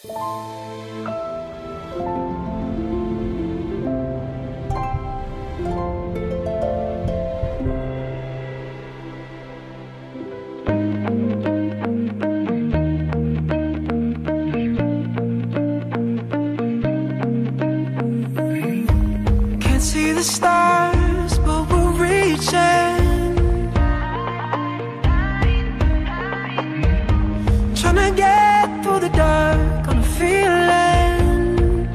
Can't see the stars, but we're reaching. Trying to get through the dark on a feeling.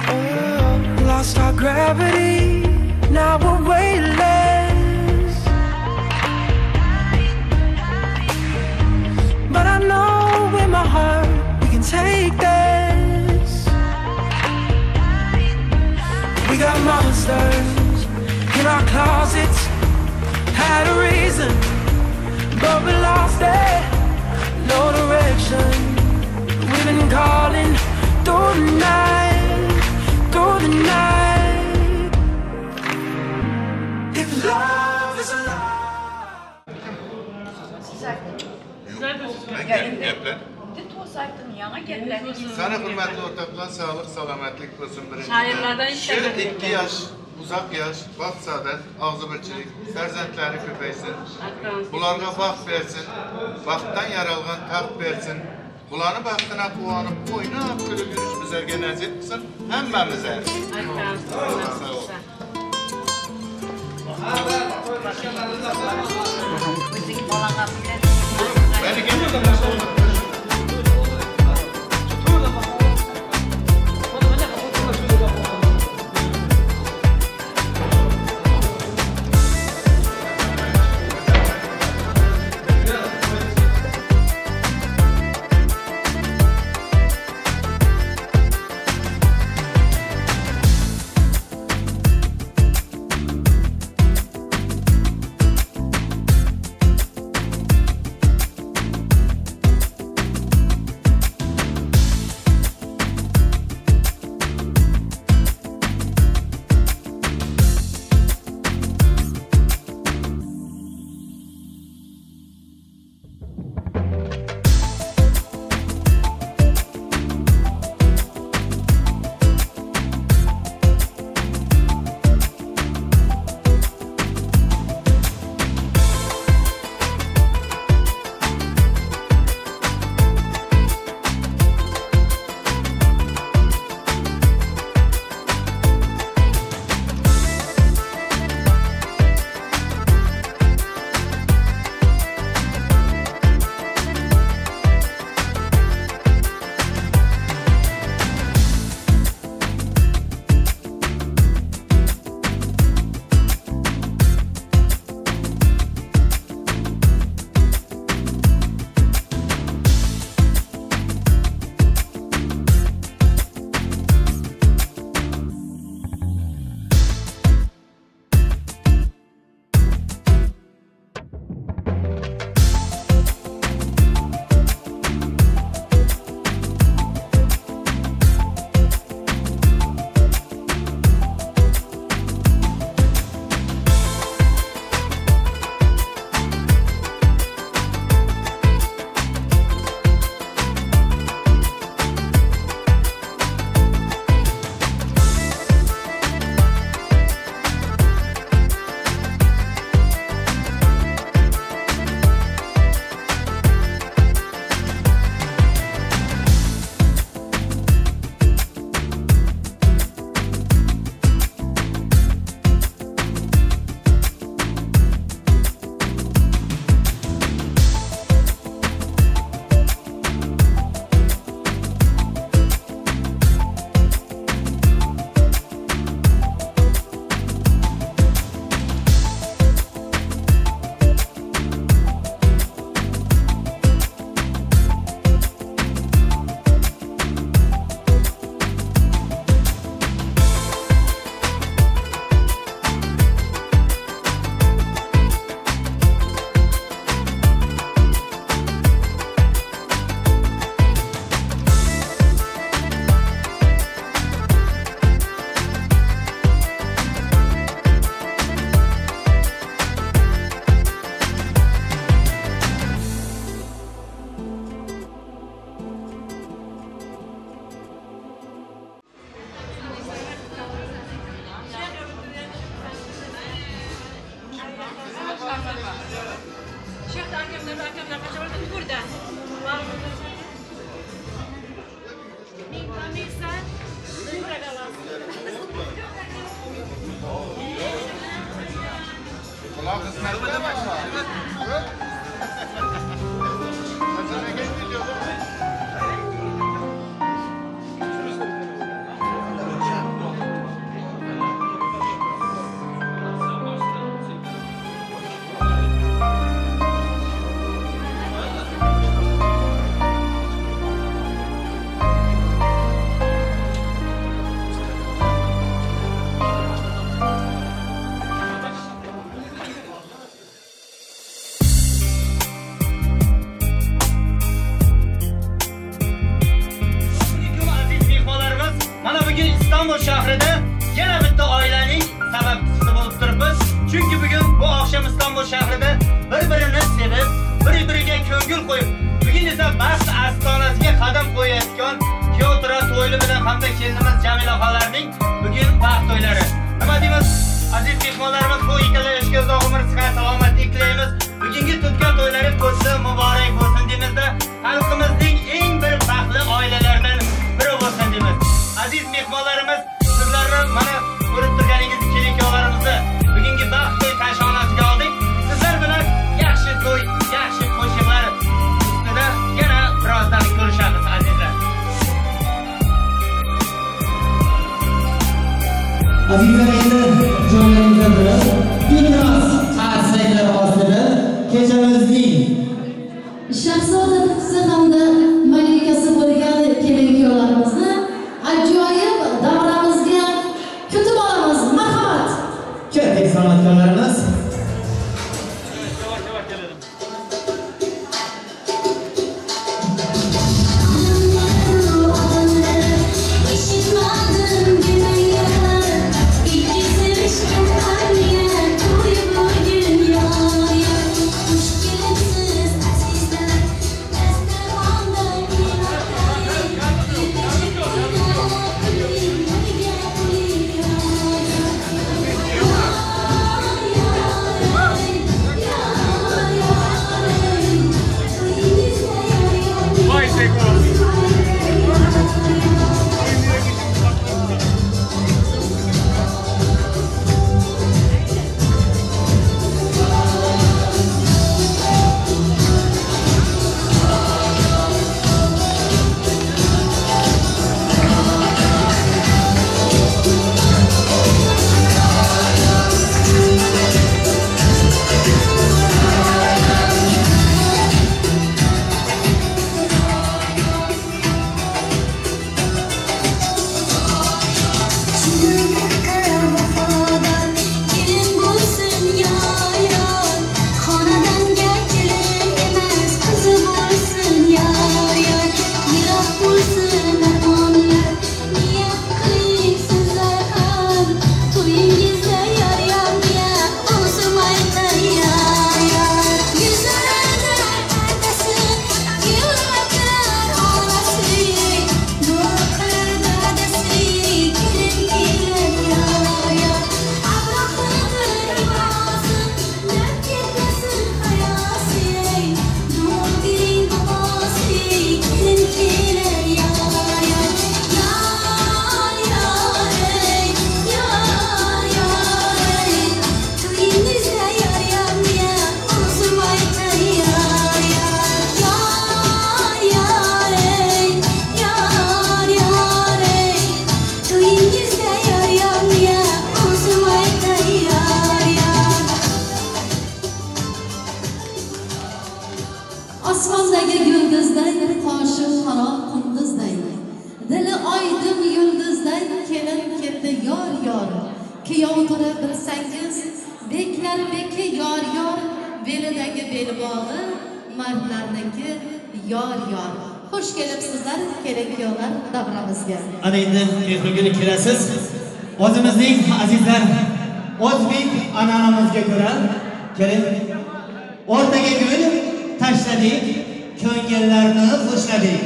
Oh, lost our gravity, now we're weightless. But I know in my heart we can take this. We got monsters in our closets, had a reason, but we lost it. No direction. We've been calling through the night, through the night. If love is alive. Sana hürmetli ortaklar, sağlık, selametlik olsun birinci. Şairlerden hiç Şu 2 yaş, uzak yaş, baxt saadet, ağzı birçilik, farzandlari köpeysin. Bularga baxt versin, baxtdan yaralgan taxt versin. Bularni baxtına quvonib, o'ynab, kulib yurish bizlarga nasib qilsin, hammamize. Sağ ol. Beni İstanbul shahrida yana bitta oilaning sababchisi bo'lib turibmiz. Chunki bugun bu oqshom İstanbul shahrida bir-birini sevib, bir-biriga ko'ngil qo'yib, bugun esa baxt ostonasiga qadam qo'yayotgan kuyov Tura To'yli bilan hamda kelinimiz Jamila xolalarning bugun baxt to'ylari. Nima deymiz? Aziz mehmonlarimiz, bu ikkala yoshga uzoq umr, sihat, salomatlik tilaymiz. Bugungi tutgan to'ylari to'si muborak bo'lsin deymizda, xalqimizning eng bir baxtli oilalaridan biri bo'lsin deymiz. Aziz mehmonlarimiz, sizlarni mana ko'rib turganingiz kelin-kuyovlarimizni bugungi baxt to'y kashonasiga oldik. Sizlar bilan yaxshi to'y, yaxshi qo'shiqlar ustida yana birozdan ko'rishamiz azizlar. Azizlar, endi joylaringizdan turib, iltimos qarsaklar ostida kechamizning shahzoda qizi hamda malikasi bo'lgan kelin-kuyovlarimizni ajoyib davramizga kutib olamiz. Marhamat. Katta san'atkorlarimiz. Osmondagi yulduzday, qoshi qora qunduzday, dili oydin yulduzday kelin ketdi yor yor. Kuyov Tura bilsangiz, beklar beki yor yor, belidagi belbog'i mardlarniki yor yor. Xush kelibsizlar kelin-kuyovlar davramizga. Ana endi mehrgul kelasiz. O'zimizning azizlar, o'zbek an'anamizga ko'ra kelin o'rtaga gul tashladik, ko'ngillarni xushladik.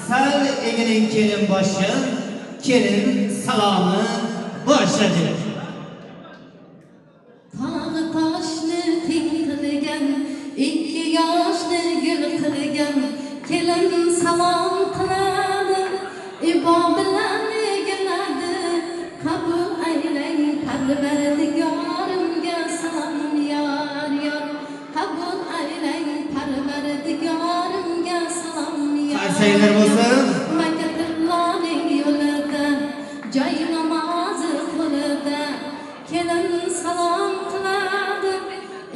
Sal egiling kelin boshi, kelin salomi boshladik. Tog' toshni teng qilgan, ikki yoshni gul qilgan, kelin salom qiladi, ibo bilan egiladi. Qabul aylang parvardigorimga salom yor yor. Qabul aylang parvardigorimga salom yor. Qarsaklar bo'lsin. Makkatilloning yo'lida, joy namozi qo'lida, kelin salom qiladi,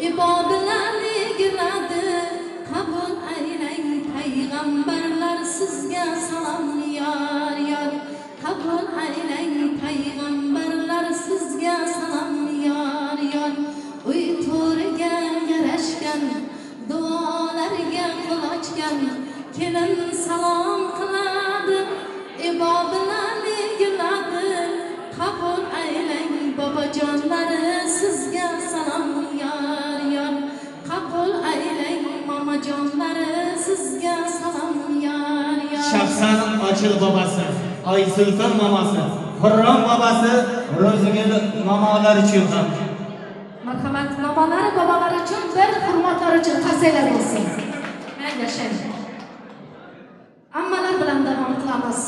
ibo bilan egiladi. Qabul aylang payg'ambarlar sizga salom yor yor. Qabul aylang payg'ambarlar sizga salom yor yor. Uy to'riga yarashgan, duolarga qulochgan, kelin salom qiladi, ibo bilan egiladi. Qabul aylang bobojonlari, sizga salom yor yor. Qabul aylang momajonlari, sizga salom yor yor. Shaxsan Ochil bobasi, Oysulton momosi, Xurram bobasi, Ro'zigul momolar uchun ham. Marhamat, momolar, bobolar uchun bir hurmatlar uchun qarsaklar bo'lsin. Ha, yashang. Ammalar bilan davom qilamiz.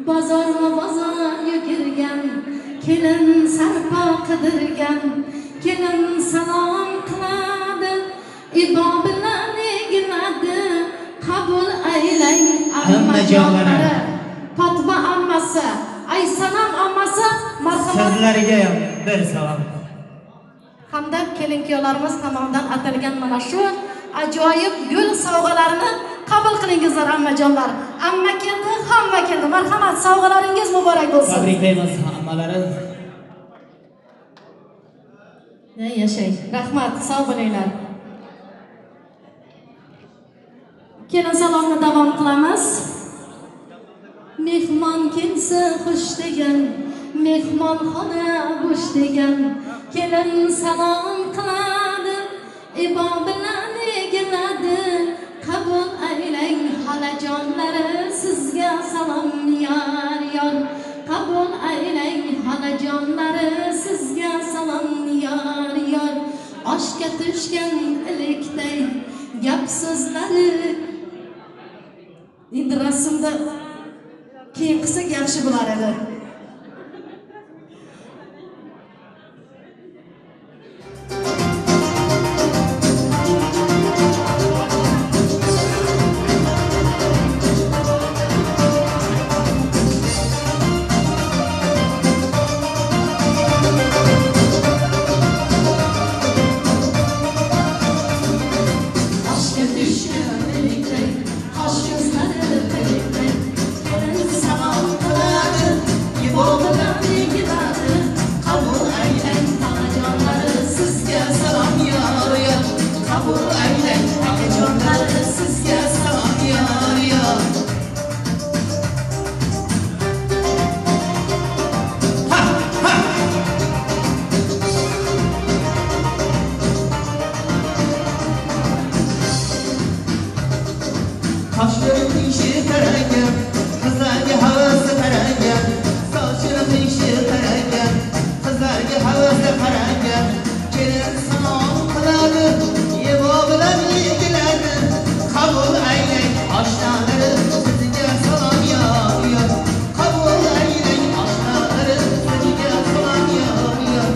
Bozorma bozor yugurgan, kelin sarpo qidirgan, kelin salom qiladi, ibo bilan egiladi. Qabul aylang ammajonlari. Fatma ammasi, Aysanam ammasi, marhamat. Sizlarga ham bir salom. Hamda kelin kuyovlarimiz tomonidan atalgan mana shu ajoyib gul sovg'alarini qabul qilingizlar ammajonlar. Amma keldi, hamma keldi. Marhamat, sovg'alaringiz muborak bo'lsin. Tabriklaymiz hammalari. Yashang. Rahmat, sog' bo'linglar. Kelin salomni davom qilamiz. Mehmon kelsa xush degan, mehmonxona bo'sh degan, kelin salom qiladi, ibo bilan egiladi. Qabul aylang xolajonlari, sizga salom yor yor. Qabul aylang xolajonlari, sizga salom yor yor. Oshga tushgan ilikday gap so'zlari. Endi rasmda keyin qilsak yaxshi bo'lar edi. Oshga tushgan ilikday, qosh ko'zlari pilikday, kelin salom qiladi, ibo bilan egiladi. Qabul aylang xolajonlari, sizga salom yor yor. Qabul aylang xolajonlari, sizga salom yor yor. Ha, ha. Qoshlari qiyshiq qaragan, qizlarga havasi qaragan, sochini qiyshiq qaragan, qizlarga havasi qaragan, kelin salom qiladi, ibo bilan egiladi. Qabul aylang oshnalari, sizga salom yor yor. Qabul aylang oshnalari, sizga salom yor yor.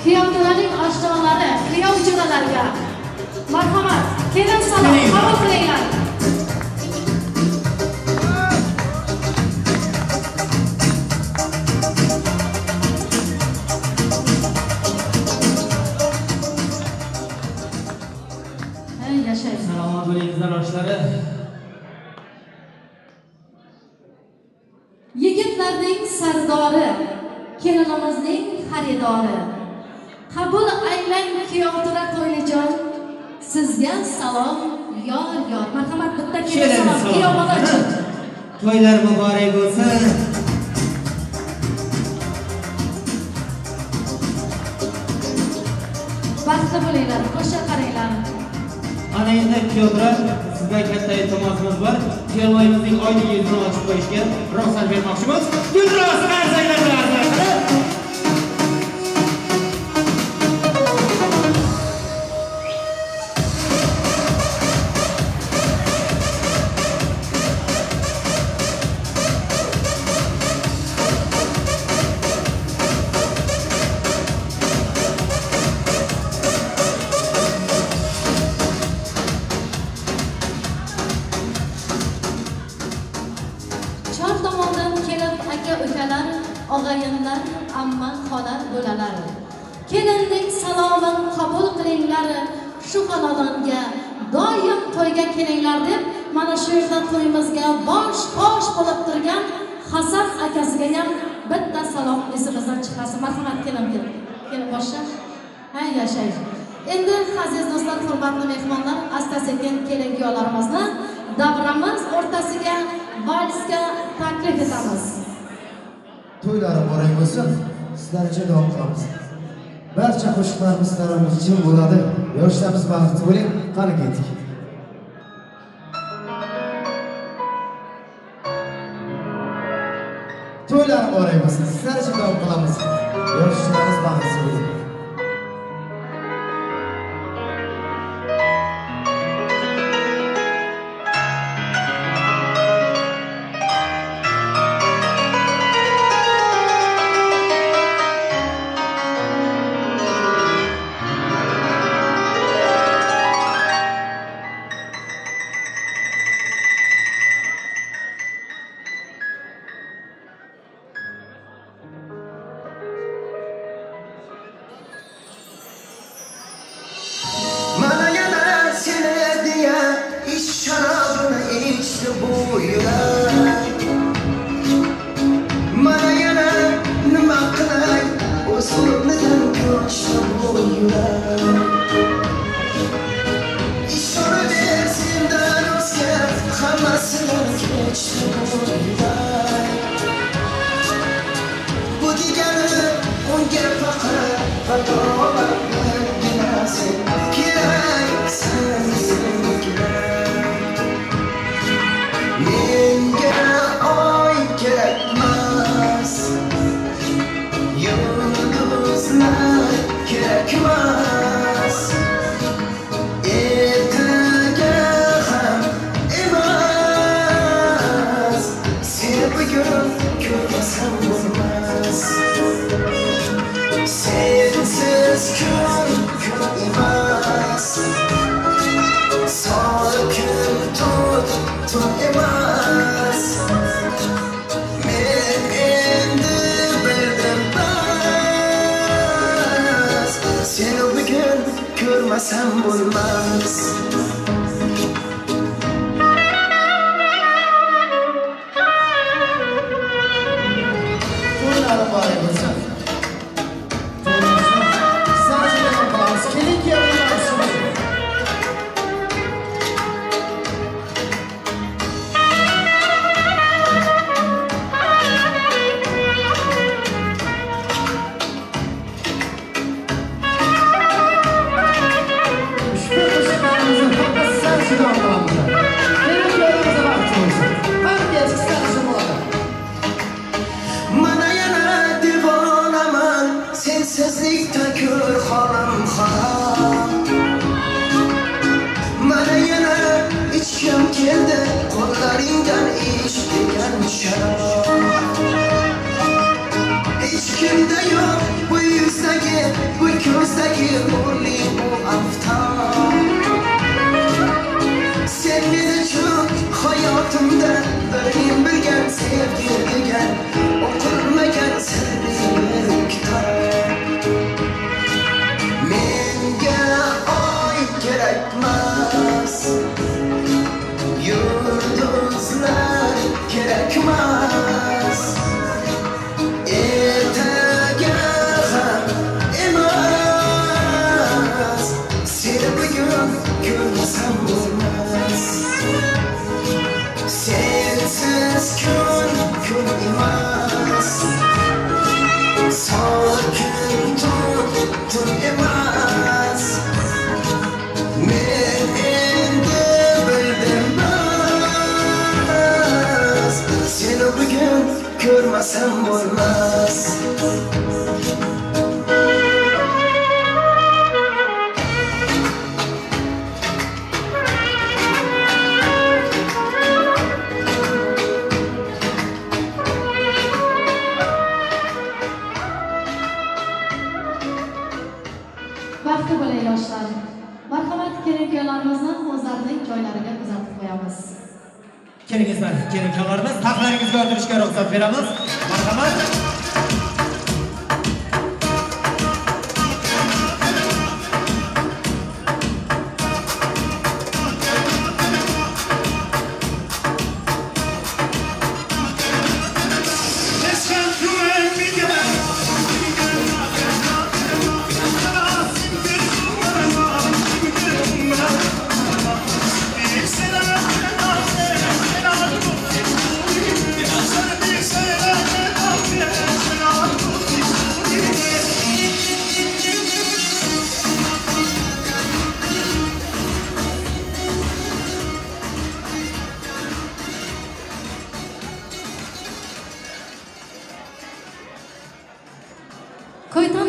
Kuyovjo'raning oshnalari, kuyov jo'ralarga marhamat, kelin salom qabul qilinglar. Ha, yashang. Salomat bo'lingizlar oshlari. Yigitlarning sardori, kelinimizning xaridori. Qabul aylang kuyovtura to'ylijon, sizga salom yor yor. Marhamat, bitta kelin salom kuyov bola uchun. To'ylar muborak bo'lsin. Baxtli bo'linglar, qo'sha qaranglar. Ana endi kuyovlar, sizga katta iltimosimiz bor. Kuyovimizning oylik yuzini ochib qo'yishga ruxsat bermoqchimiz. Gulrosi qarsaklar bilan. Chor tomondan kelib aka-ukalar, og'ayinlar, amma, xola bo'lalar. Kelinning salomin qabul qilinglar, shu xonadonga doim to'yga kelinglar deb mana shu yerda to'yimizga bosh qosh bo'lib turgan Hasan akasiga ham bitta salom esimizdan chiqmasin. Marhamat, kelin kelin. Kelin boshla. Ha, yashang. Endi aziz do'stlar, hurmatli mehmonlar, asta-sekin kelin kuyovlarimizni davramiz o'rtasiga valsga taklif etamiz. To'ylari muborak bo'lsin. Sizlar uchun davom qilamiz. Barcha qo'shiqlarimiz sizlarimiz jim bo'ladi. Yoshlarimiz baxtli bo'ling. Qani ketdik. To'ylar muborak bo'lsin. Sizlar uchun davom qilamiz. Yoshlarimiz baxtli bo'ling.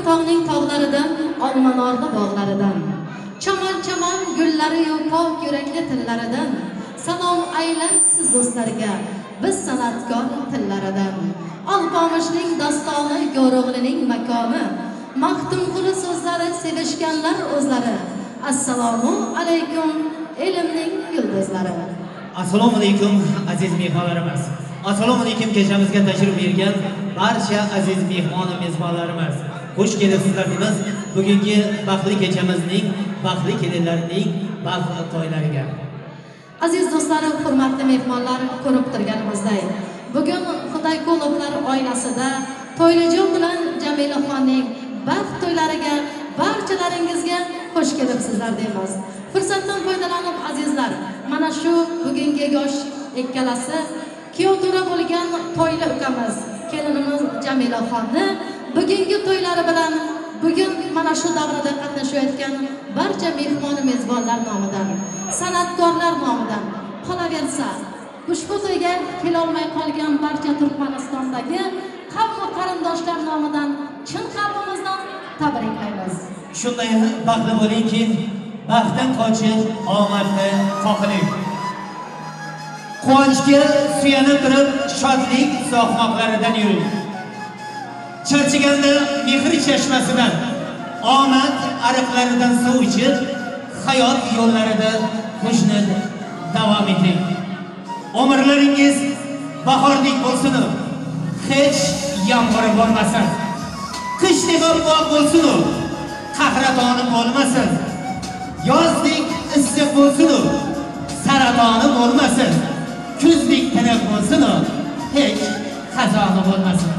Tog'ning tog'laridan, olmanorli bog'laridan, chaman-chaman gullari-yu pok yurakli tillaridan salom aylar siz do'stlarga biz san'atkor tillaridan. Alpomishning dostoni, Go'ro'g'lining makoni, Maxtumquli so'zlari sevishganlar o'zlari. Assalomu alaykum elimning yulduzlari. Assalomu alaykum aziz mehmonlarimiz. Assalomu alaykum kechamizga tashrif buyurgan barcha aziz mehmon va mezbonlarimiz. Xush kelibsizlar deymiz bugungi baxtli kechamizning, baxtli kelinlarning baxt to'ylariga. Aziz do'stlarim, hurmatli mehmonlar, ko'rib turganimizdek, bugun Xudayqulovlar oilasida To'ylijon bilan Jamilaxonning baxt to'ylariga barchalaringizga xush kelibsizlar deymiz. Fursatdan foydalanib azizlar, mana shu bugungi yosh ikkalasi kuyov-to'ra bo'lgan To'yli ukamiz, kelinimiz Jamilaxonni bugungi to'ylari bilan bugun mana shu davrada qatnashayotgan barcha mehmon mezbonlar nomidan, san'atkorlar nomidan, qolaversa ushbu to'yga kelolmay qolgan barcha Turkmanistondagi qavm va qarindoshlar nomidan chin qalbimizdan tabriklaymiz. Shunday baxtli bo'lingki, baxtdan qochib, omadni qoqiling. Quvonchga suyanib turib, shodlik soqmoqlaridan yuring. Charchaganda mehr chashmasidan, omad ariqlaridan suv ichib, hayot yo'llarida xushnud davom eting. Umrlaringiz bahordek bo'lsin, hech yomg'ir bo'lmasin. Qishdek oppoq bo'lsin, qahratoni bo'lmasin. Yozdek issiq bo'lsin, saratoni bo'lmasin. Kuzdek tiniq bo'lsin, hech xazoni bo'lmasin.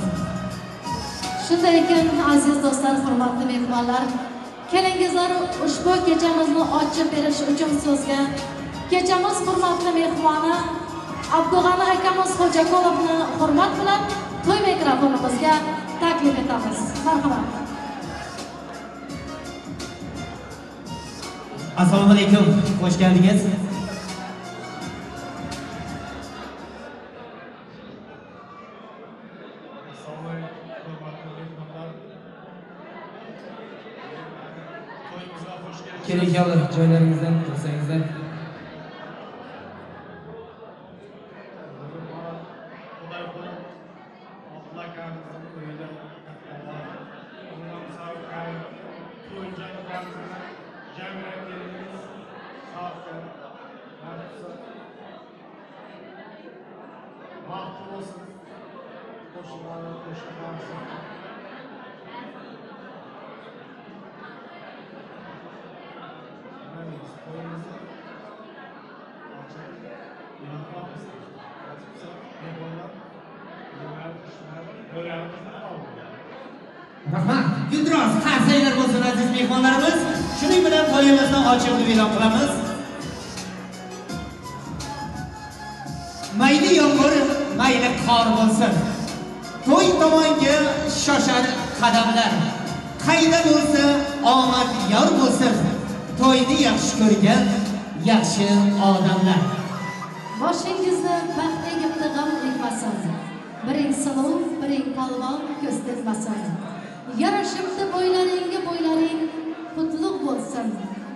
Shunday ekan aziz do'stlar, hurmatli mehmonlar, kelingizlar ushbu kechamizni ochib berish uchun so'zga kechamiz hurmatli mehmoni Abdug'ani akamiz Xo'jaqulovni hurmat bilan to'y mikrofonimizga taklif etamiz. Marhamat. Assalomu alaykum, xush keldingiz. Keling, joylaringizdan tursangizlar. Rahmat. Guldiroz qarsanglar bo'lsin aziz mehmonlarimiz. Shuning bilan to'yimizni ochiq deb e'lon qilamiz. Mayli yomg'ir, mayli qor bo'lsin. To'y tomonga shoshar qadamlar. Qayda bo'lsa omad yor bo'lsin. To'yni yaxshi ko'rgan yaxshi odamlar. Boshingizni baxt egibdi, g'am egmasin. Biring suluv, biring palvon ko'z tegmasin. Yarashibdi bo'ylaringga bo'ylaring, qutlug' bo'lsin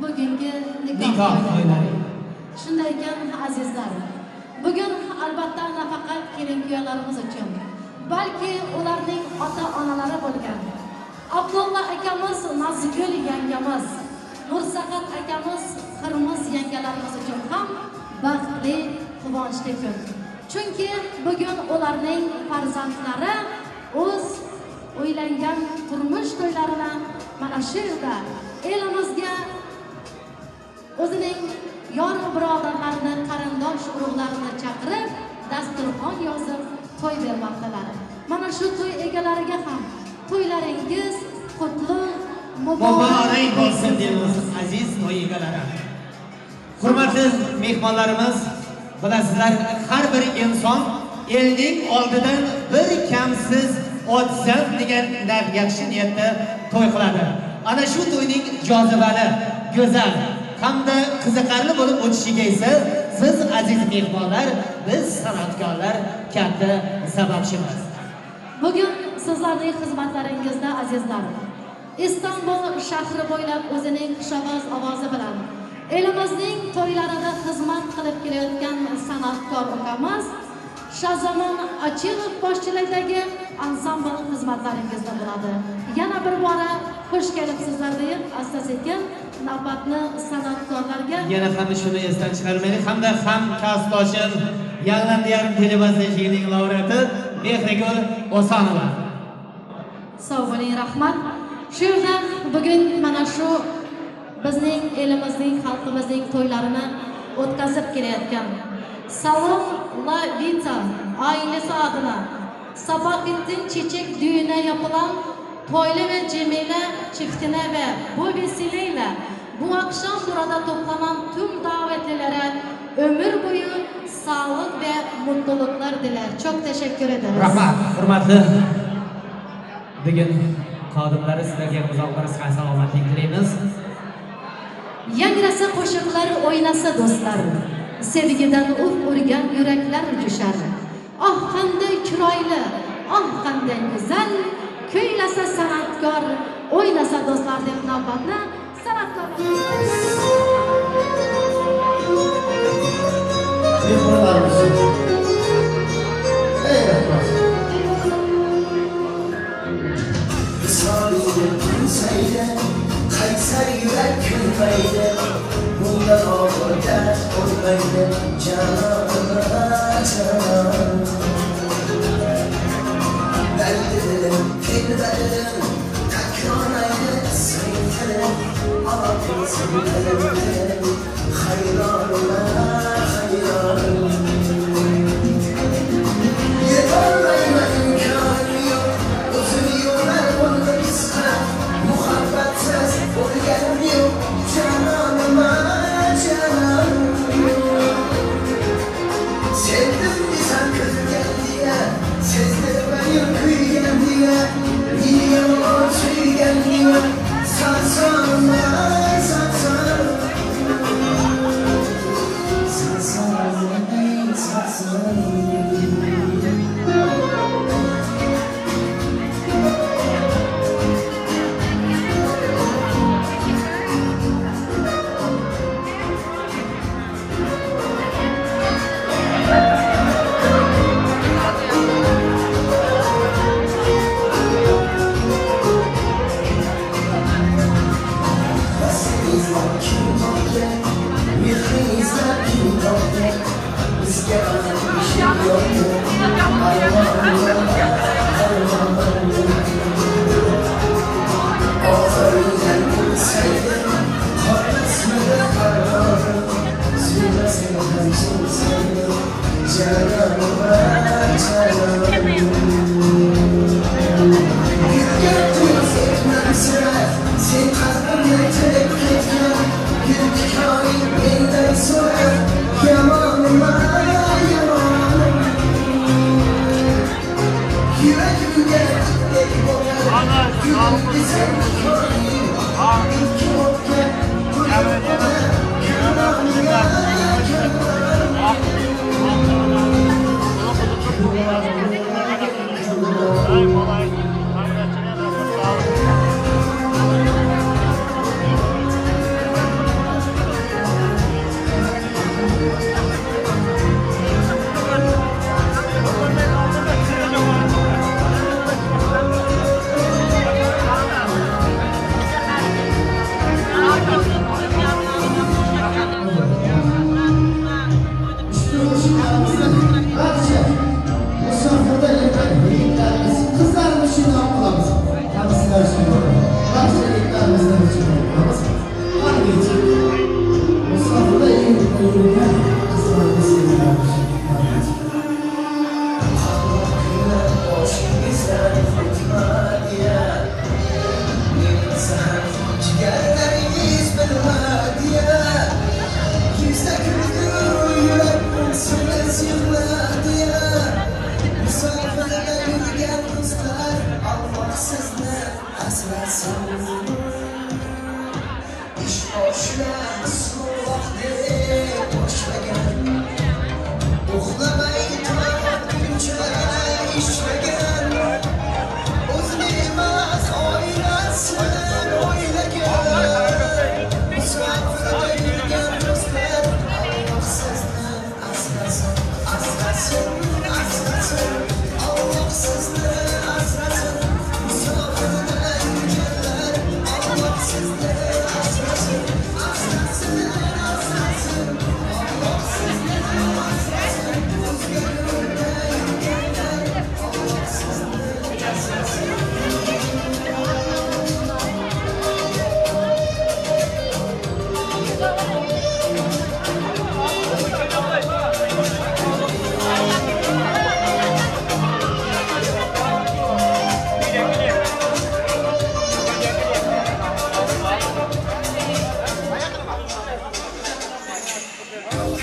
bugungi nikoh to'ylaring. Shunday ekan azizlar, bugun albatta nafaqat kelin-kuyovlarimiz uchun, balki ularning ota-onalari bo'lgan Abdulla akamiz, Nazgul yangamiz, Nursaqat akamiz, Qirmiz yangalarimiz uchun ham baxtli, quvonchli kun. Chunki bugun ularning farzandlari o'z o'ylangan turmush to'ylarini mana shu yerda elimizga o'zining yor birodarlarini, qarindosh urug'larini chaqirib, dasturxon yozib to'y bermoqdalar. Mana shu to'y egalariga ham to'ylaringiz qutlug' muborak bo'lsin deymiz aziz to'y egalari. Hurmatli mehmonlarimiz, bilasizlar, har bir inson elning oldidan bir kamsiz o'tsam degan yaxshi niyatda to'y qiladi. Ana shu to'yning jozibali, go'zal hamda qiziqarli bo'lib o'tishiga esa siz aziz mehmonlar, biz san'atkorlar katta sababchimiz. Bugun sizlarning xizmatlaringizda azizlar, İstanbul shahri bo'ylab o'zining xushovoz ovozi bilan elimizning to'ylarida xizmat qilib kelayotgan san'atkor ukamiz Shahzamon Achilov boshchiligidagi ansambl xizmatlaringizda bo'ladi. Yana bir bora xush kelibsizlar deb asta-sekin navbatni san'atkorlarga yana ham shuni esdan chiqarmaylik hamda ham kasbdoshim Yanglan Diyarim televiziyasining laureati Mehrigul Osonova. Sog' bo'ling, rahmat. Shu yerda bugun mana shu bizning elimizning, xalqimizning to'ylarini o'tkazib kelayotgan Salon La Vita ailesi adına Sabahattin Çiçek düğüne yapılan Toylu ve Cemile çiftine ve bu vesileyle bu akşam burada toplanan tüm davetlilere ömür boyu sağlık ve mutluluklar diler. Çok teşekkür ederiz. Rahmat, hurmatli bugun xodimlari, sizlarga uzoq umr, sihat, salomatlik tilaymiz. Yangrasa qo'shiqlar o'ynasa do'stlar, sevgidan uf urgan yuraklar jo'shar. Oh qanday chiroyli, oh qanday go'zal, kuylasa san'atkor, o'ynasa do'stlar deb navbatni san'atkor mehmonlarimiz. Ey rahmat. Visolingni kunsaydi, qaysar yurak kulmaydi, bundan og'ir dard bo'lmaydi, janonim, janonim. Dardi dilim, telba dilim, takrorlaydi isming tilim, otilsin tilim tilim, hayronim, hayronim. Yetolmayman imkonim yo'q, o'zim yo'lar bo'ldi qisqa, muhabbatsiz bo'lganim yo'q, janonim, janonim. Sevdim desam kulgan deya, sezdirmayim kuygan deya, bir yolg'on suygan deya, sansan, sansan. Sansan, sansan.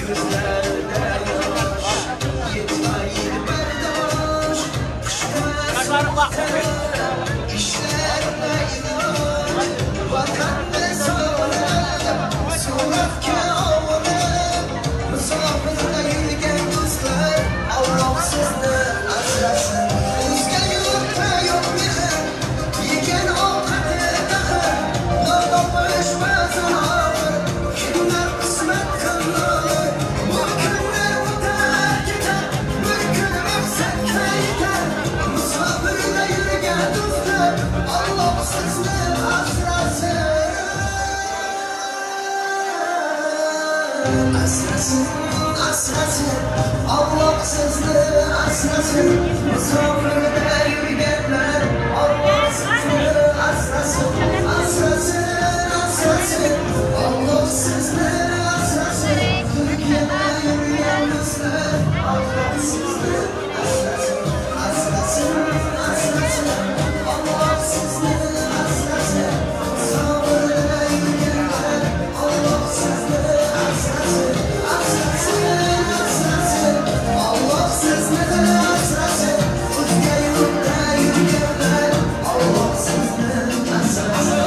Ko'zlarida yosh, yetmaydi bardosh. Qishda sovuqda ishlarga iloj. Vatanni sog'inib, suratga olib, musofirda yurgan do'stlar, Alloh sizni asrasin. O'zga yurtda yo'q mehr, yegan ovqati taxir, non topish ba'zan og'ir, kimlar qismat qilur. Bu kunlar o'tar ketar, bir kun maqsadga yetar. Musofirda yurgan do'stlar, Alloh sizni asrasin. Asrasin, asrasin, Alloh sizni asrasin. Musofirda yurganlar, Alloh sizni asrasin. Asrasin, asrasin, Alloh sizni asrasin. Turkiyada yurgan do'stlar, Alloh sizni asrasin. Asrasin, asrasin, Alloh sizni asrasin. Musofirda yurganlar, Alloh sizni asrasin. Asrasin, asrasin, Alloh sizni asrasin. O'zga yurtda yurganlar, Alloh sizni asrasin.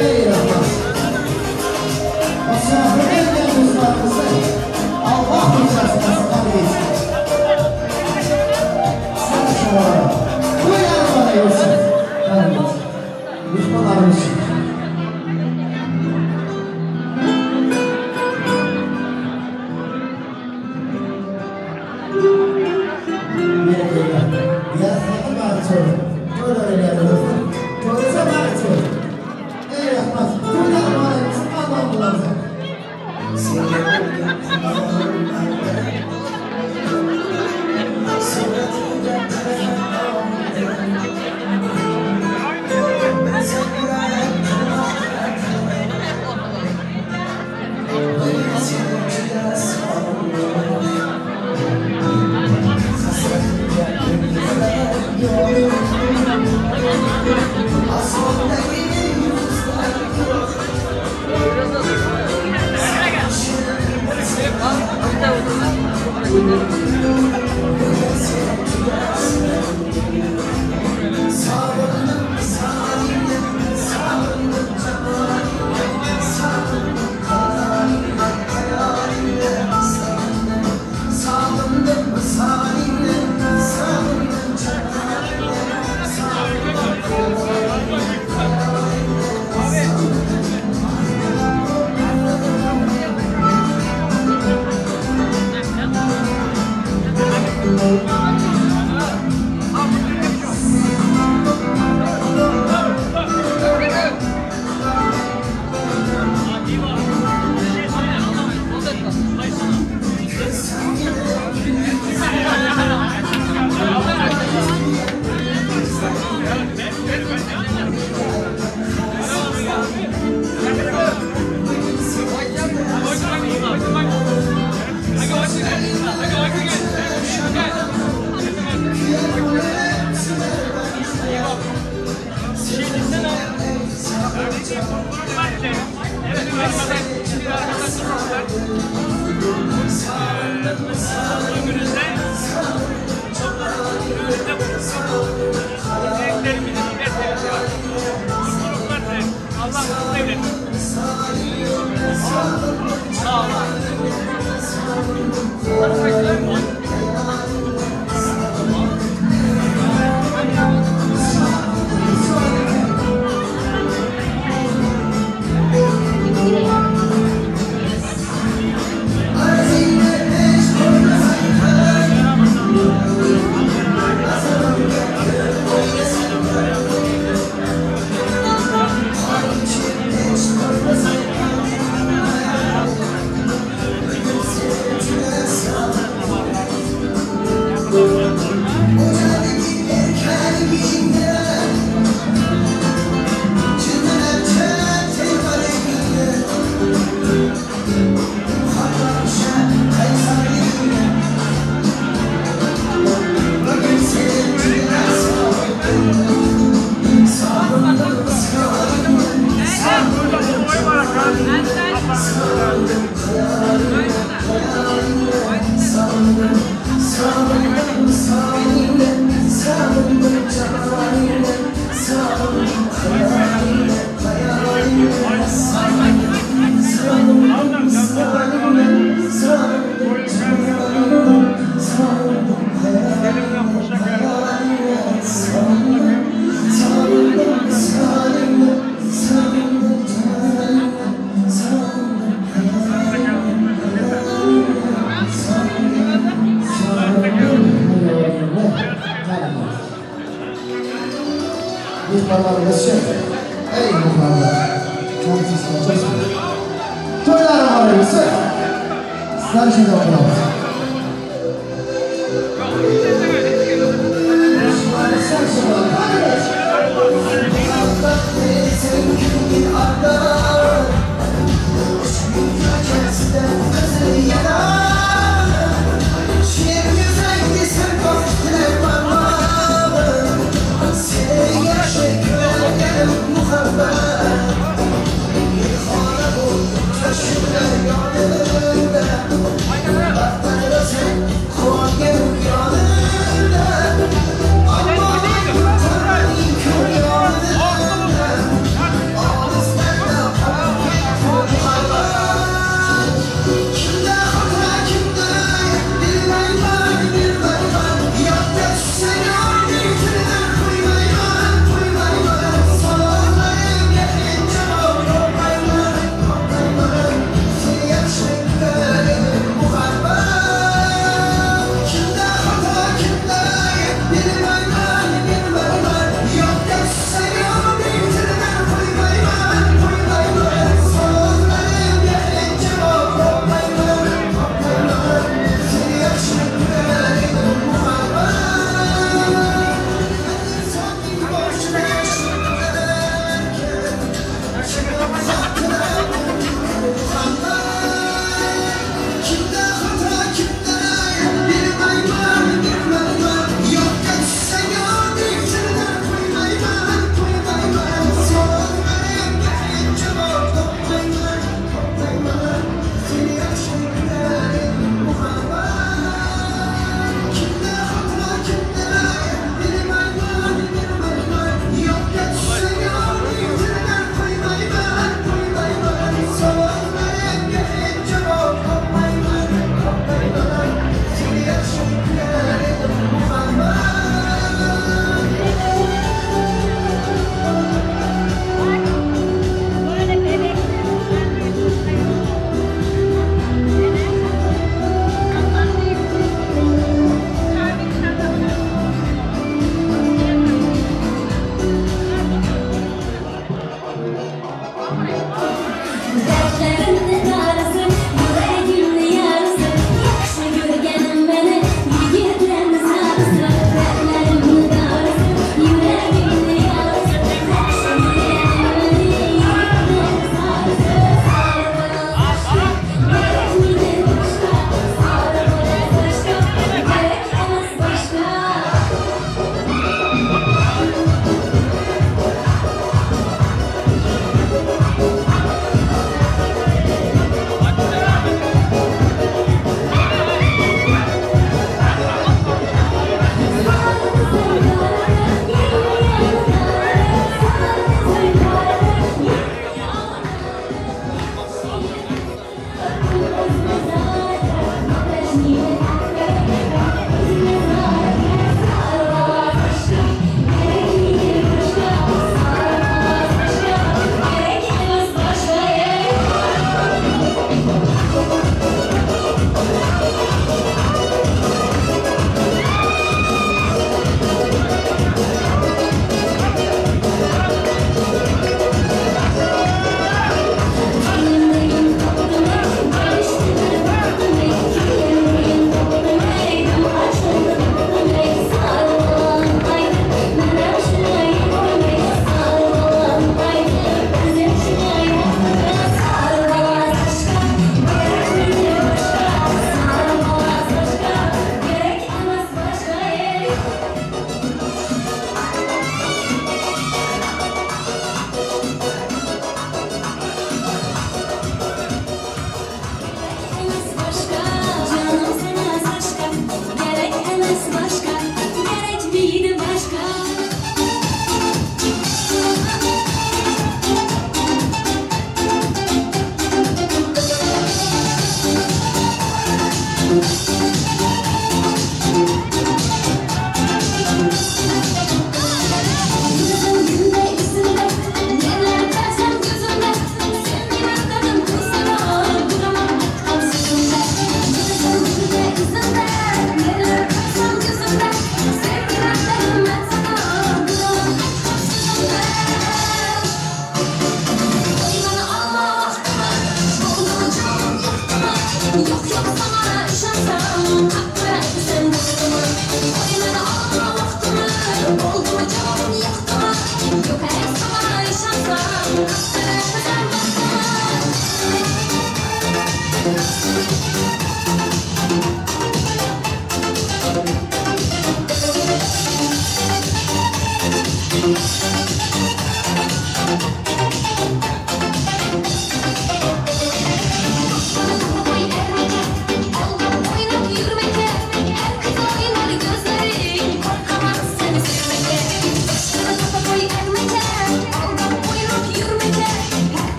Ey rahmat. Musofirda yurgan do'stlarimizni Alloh ko'rsasin, qani To'ylar muborak bo'lsin. Qani mehmonlarimiz. Ey rahmat. To'ylar muborak bo'lsin, Alloh bo'lsin. Senga bo'lgan xumorim suratingga qaragan bilsam yurak men seni juda sog'indim. Hasratingga ko'ngillar yo'q, osmondagi yulduzlar yo'q. Sağındım, sağındım, sağındım cemalimle, sağındım hayalimle, hayalimle, sağındım, sağındım, sağındım, sağındım cemalimle, sağındım hayalimle, hayalimle, sağındım. Mehmonlarimiz uchun. Ey muhabbat, to'ylari muborak bo'lsin. Sizlar uchun duo qilamiz. Muhabbat.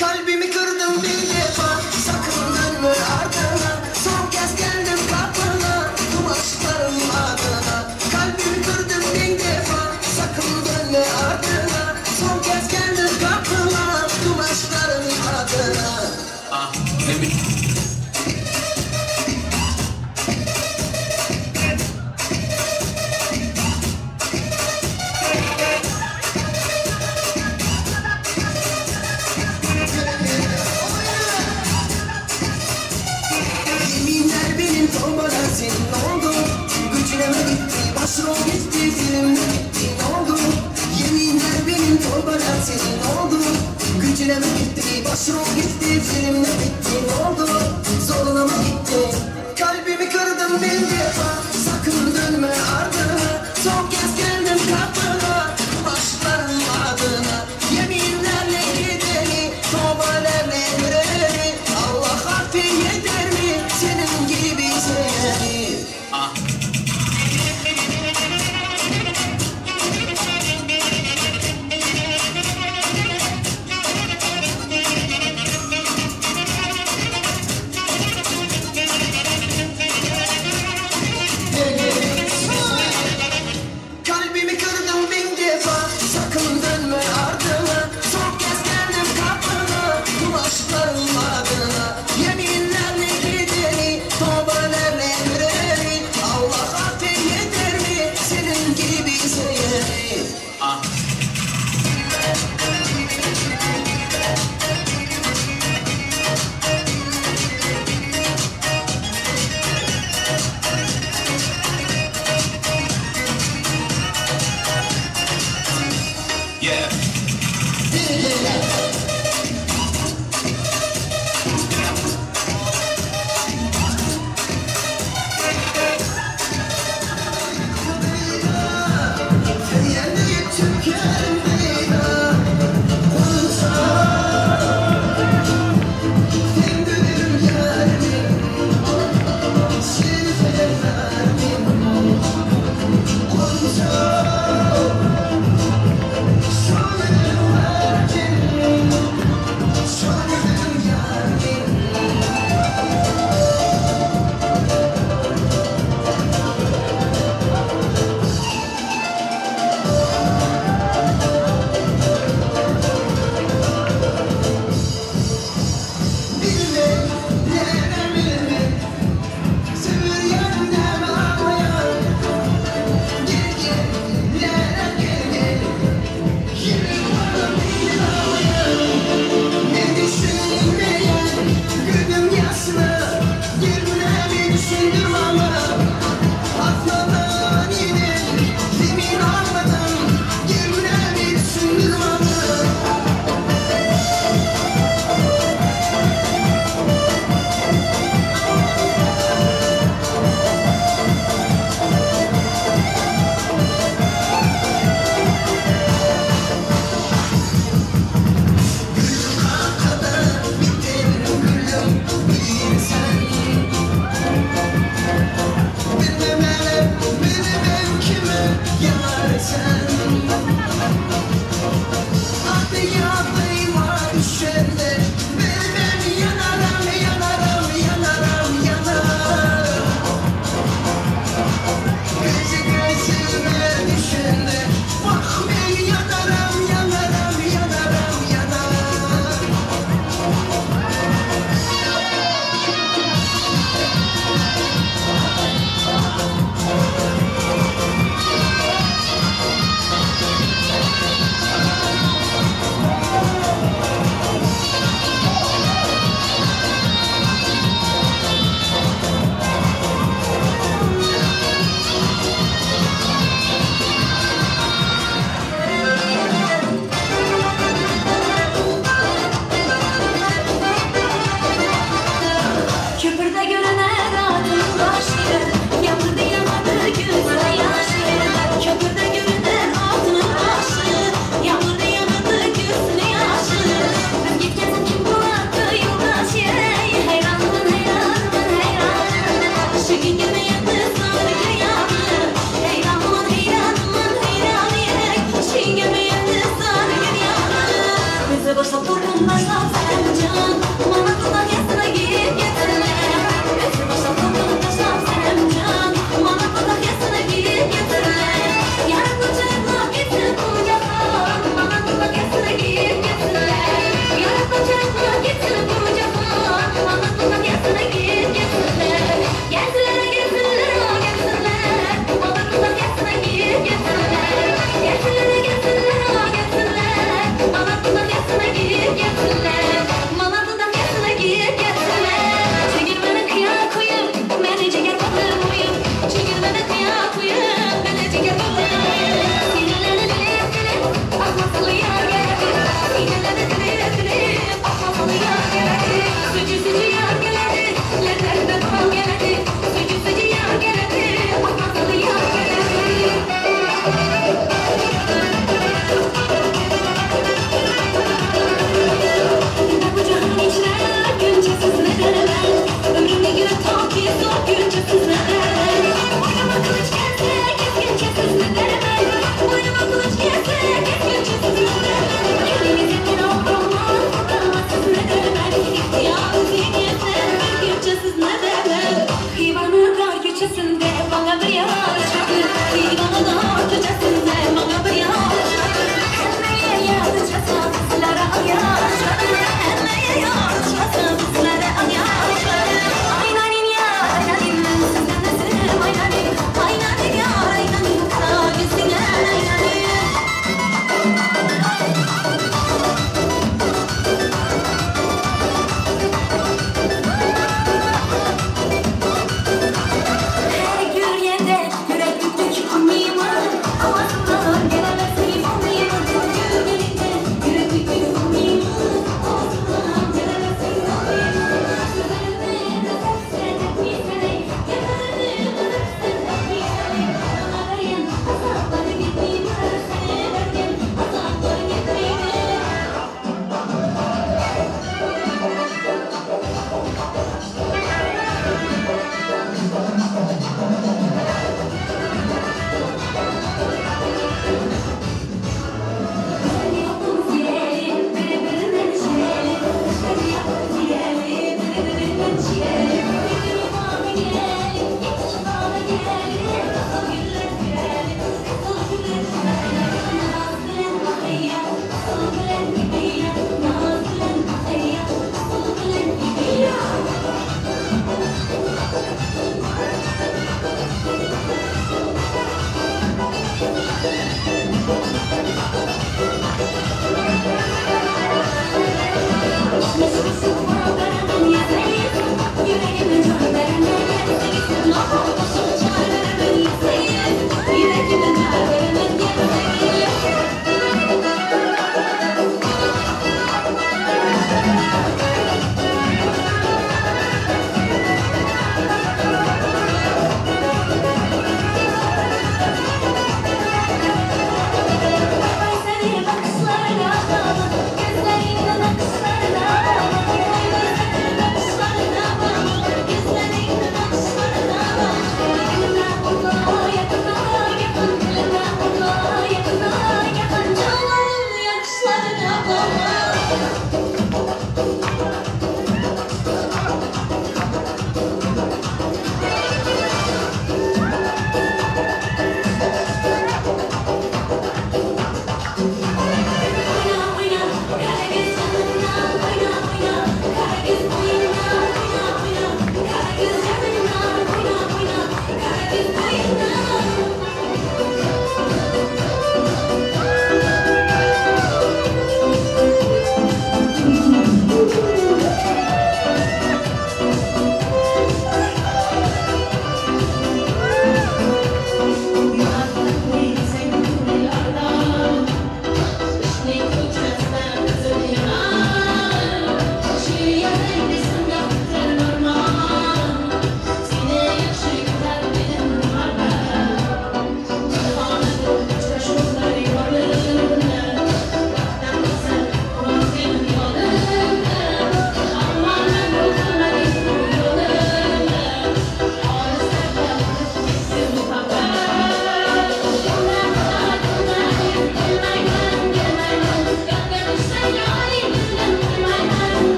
Kalbimi kırdım bir defa, sakın dönme ardına. Son kez geldim kapına, kumaşlarım adına. Kalbimi kırdım bin defa, sakın dönme ardına. Son kez geldim kapına, kumaşlarım adına. Ah, evet. Başrol gitti, filmde gitti, ne oldu? Yeminler benim torbalar senin oldu. Gücüne mi gitti, başrol gitti, filmde bitti, ne oldu? Ay,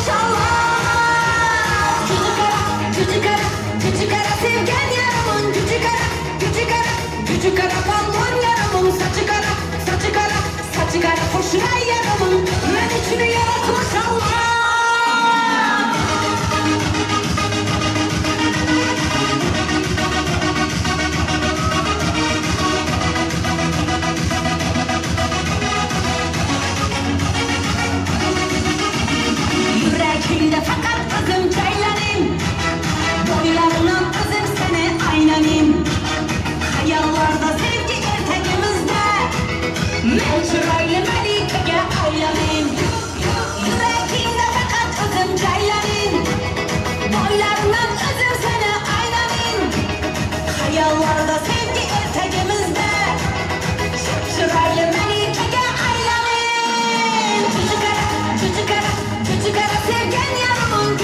Allah. Gücü kara, gücü kara, gücü kara sevgen yarımın gücü kara, gücü kara, gücü kara balon yarımın saçı kara, saçı kara, saçı kara hoşuna yarımın men üçün yaratmış Allah. Yüreğimde fakat kızım ceylanım, boylarından kızım seni aynanim. Hayallarda sevgi ertegimizde, men chiroyli malikaga aylanim. Yüreğimde fakat kızım ceylanım, boylarından kızım seni aynanim. Hayallarda sevgi ertegimizde, chiroyli malikaga aylanim. Çocuk ara, çocuk ara, çocuk ara sevgen yarımın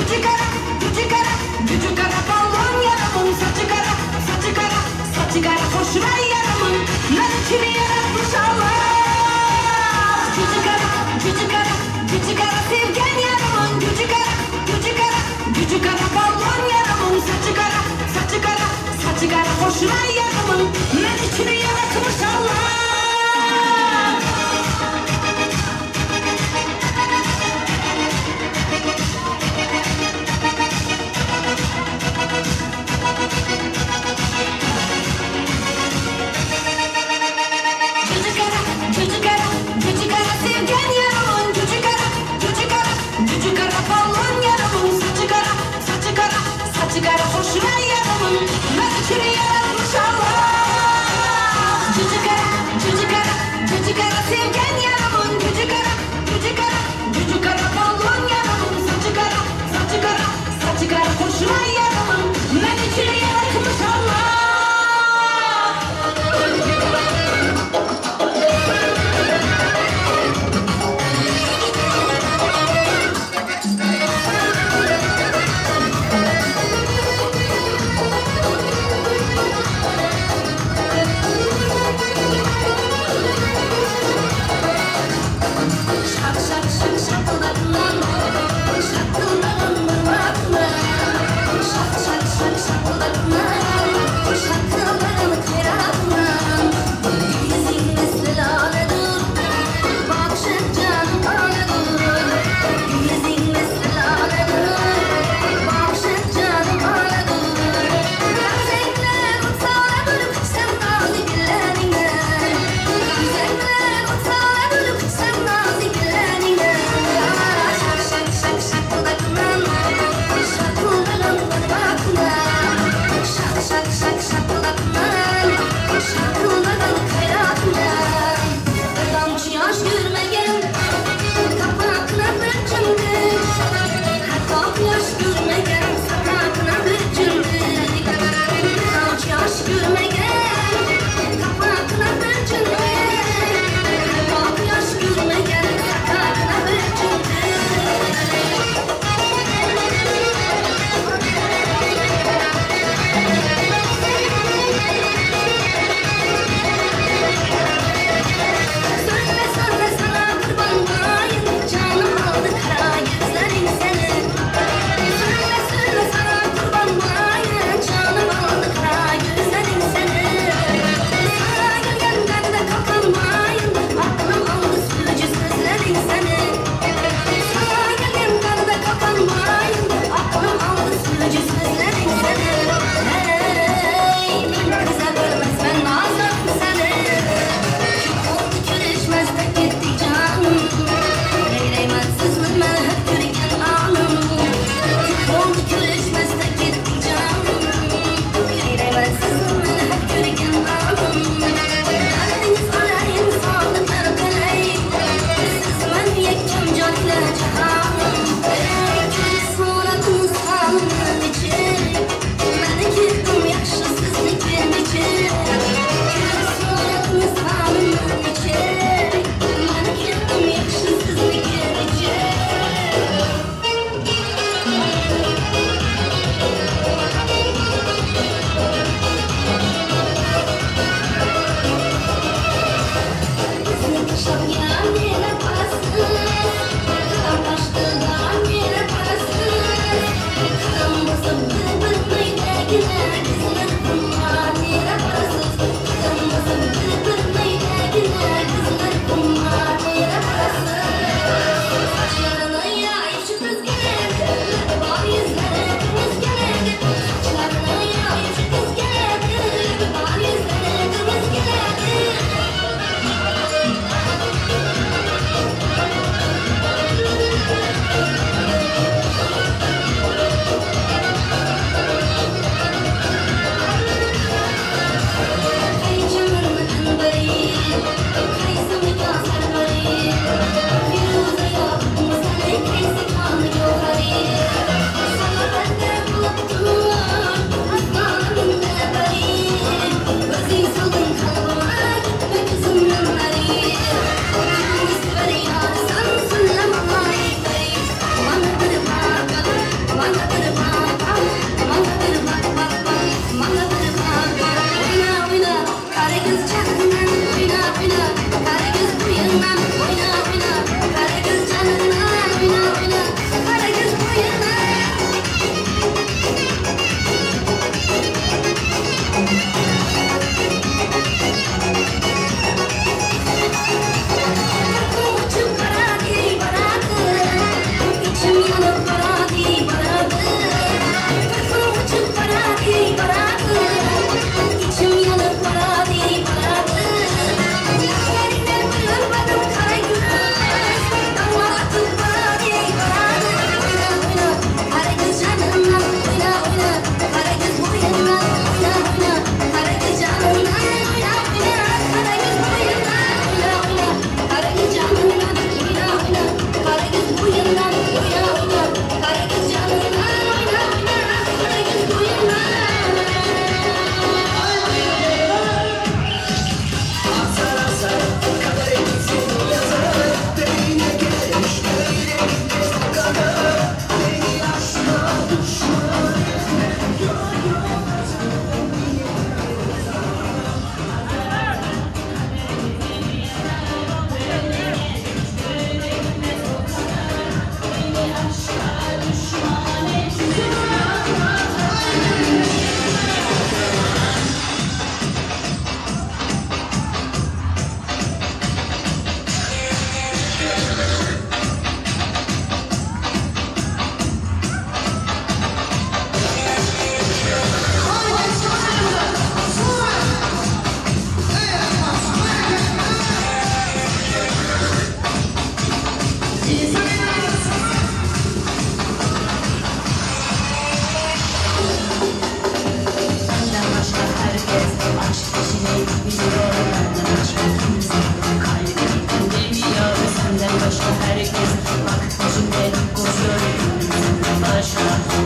başka,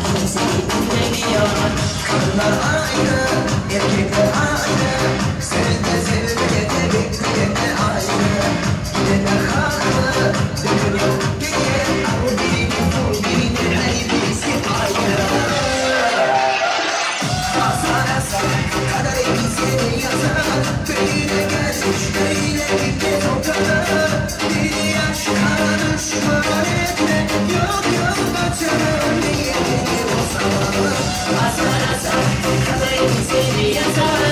kimseyi dinlemiyor. Kadınlar ayrı, erkekler ayrı. Sen de sevmeye de bekleye de ayrı. Gidenler haklı, dönün yok geriye. Birinin bu, birinin elbisi ayrı. Asar asar, kader bize yazar. Böyle gelmiş, böyle gitti o kadar. Bir yaş düşman etme, yok yok kaçarım diye o zaman. Asar asar, kader bize yazar.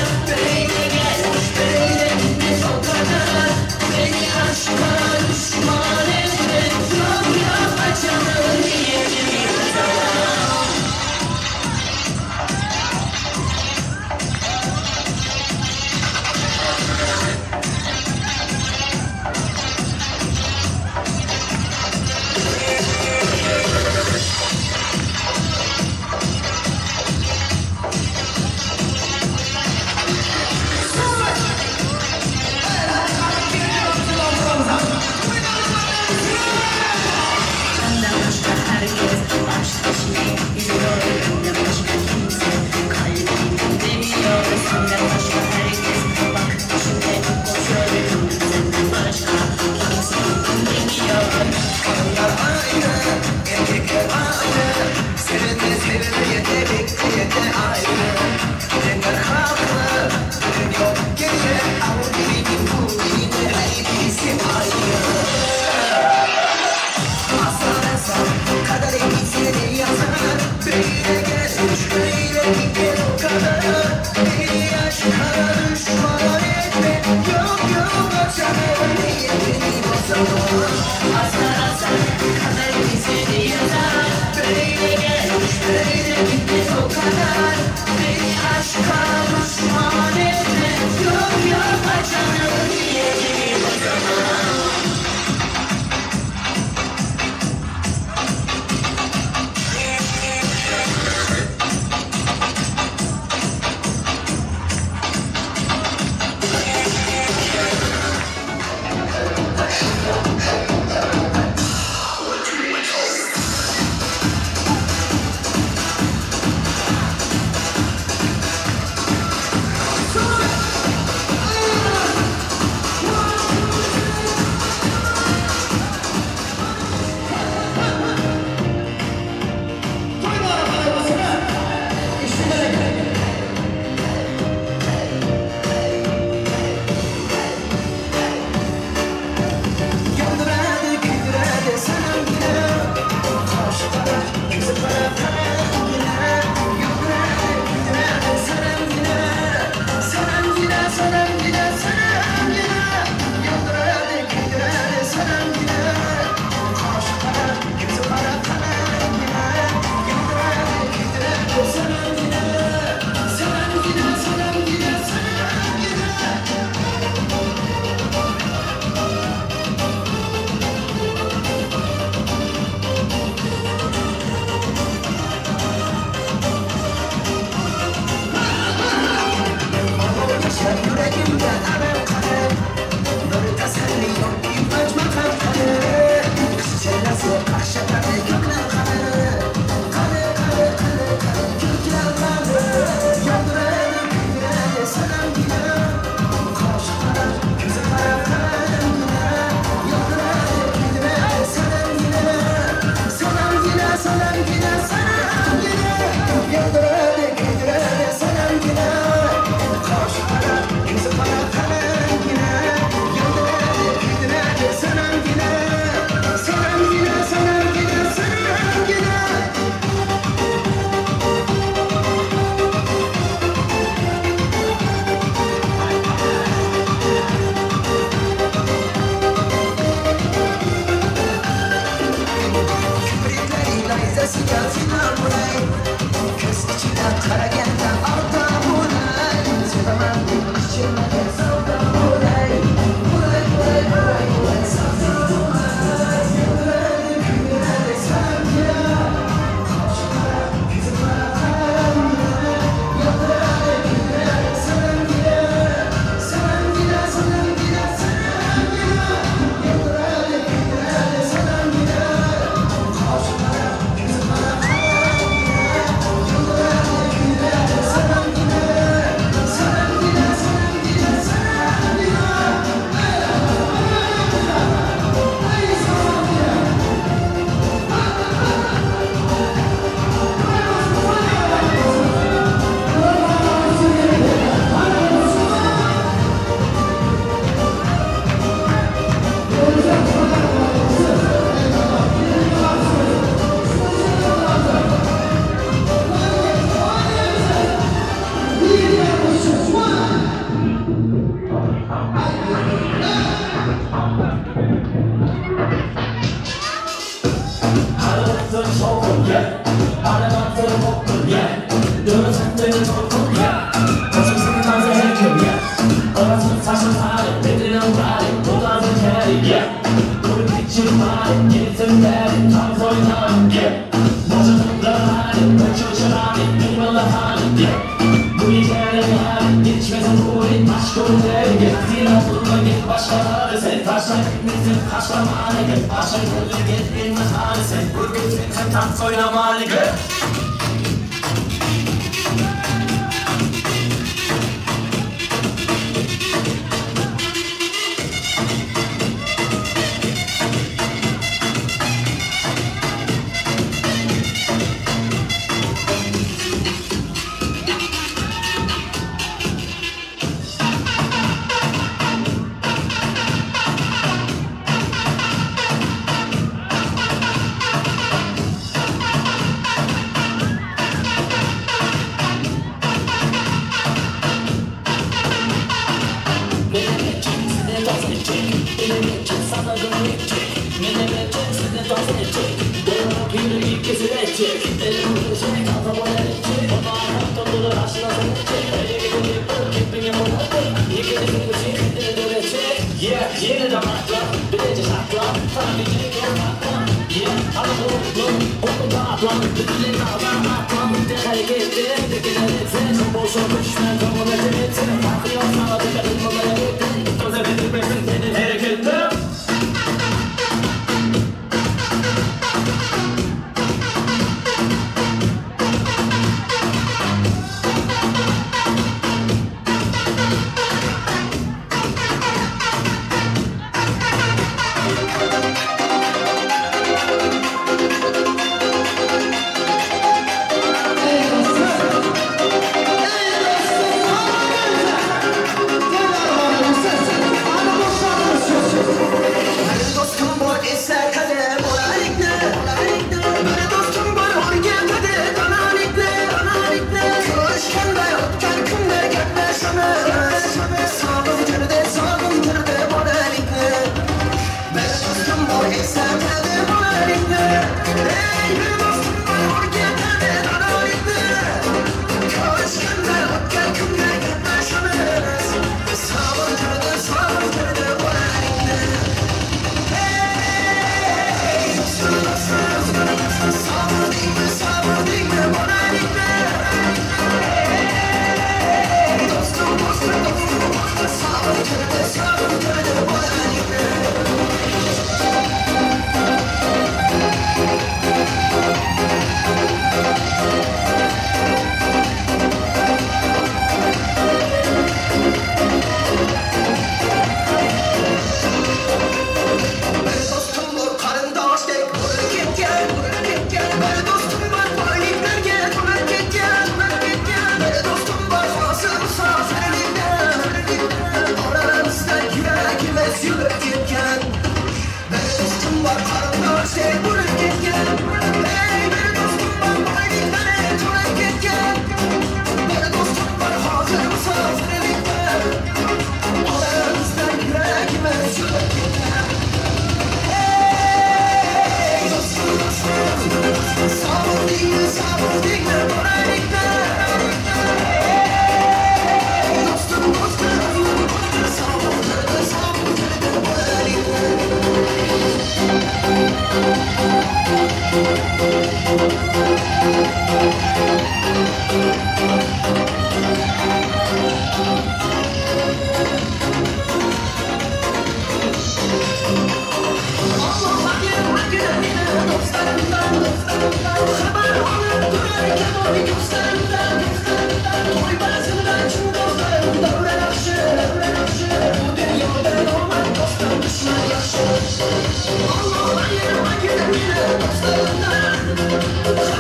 Allah'ım ayırma gider beni dostlarımdan.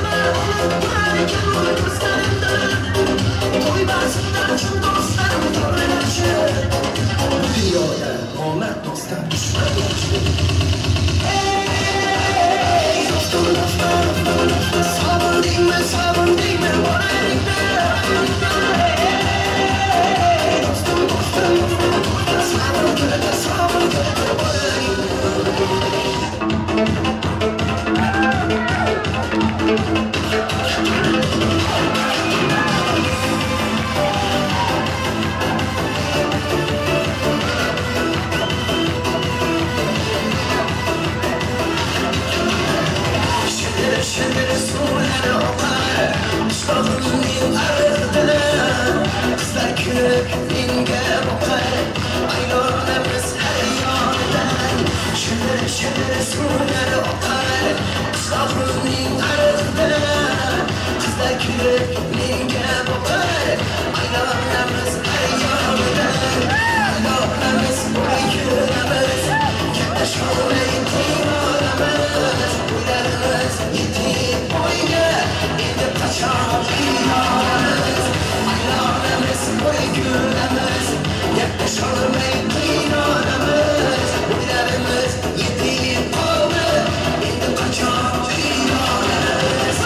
suvlar oqar qishlog'imning ariqdan. Qizlar kulib menga boqar, aylanamiz har yonidan. Shivir shivir suvlar oqar qishlog'imning ariqdan. Qizlar kulib menga boqar, aylanamiz har yonidan. Aylanamiz, o'ylanamiz, katta sholmay qiynalamiz. O'ylarimiz yetib bo'yga, endi qachon qiynalamiz? Aylanamiz, o'ylanamiz, katta sholmay qiynalamiz. O'ylarimiz yetib qoldi, endi qachon qiynalamiz?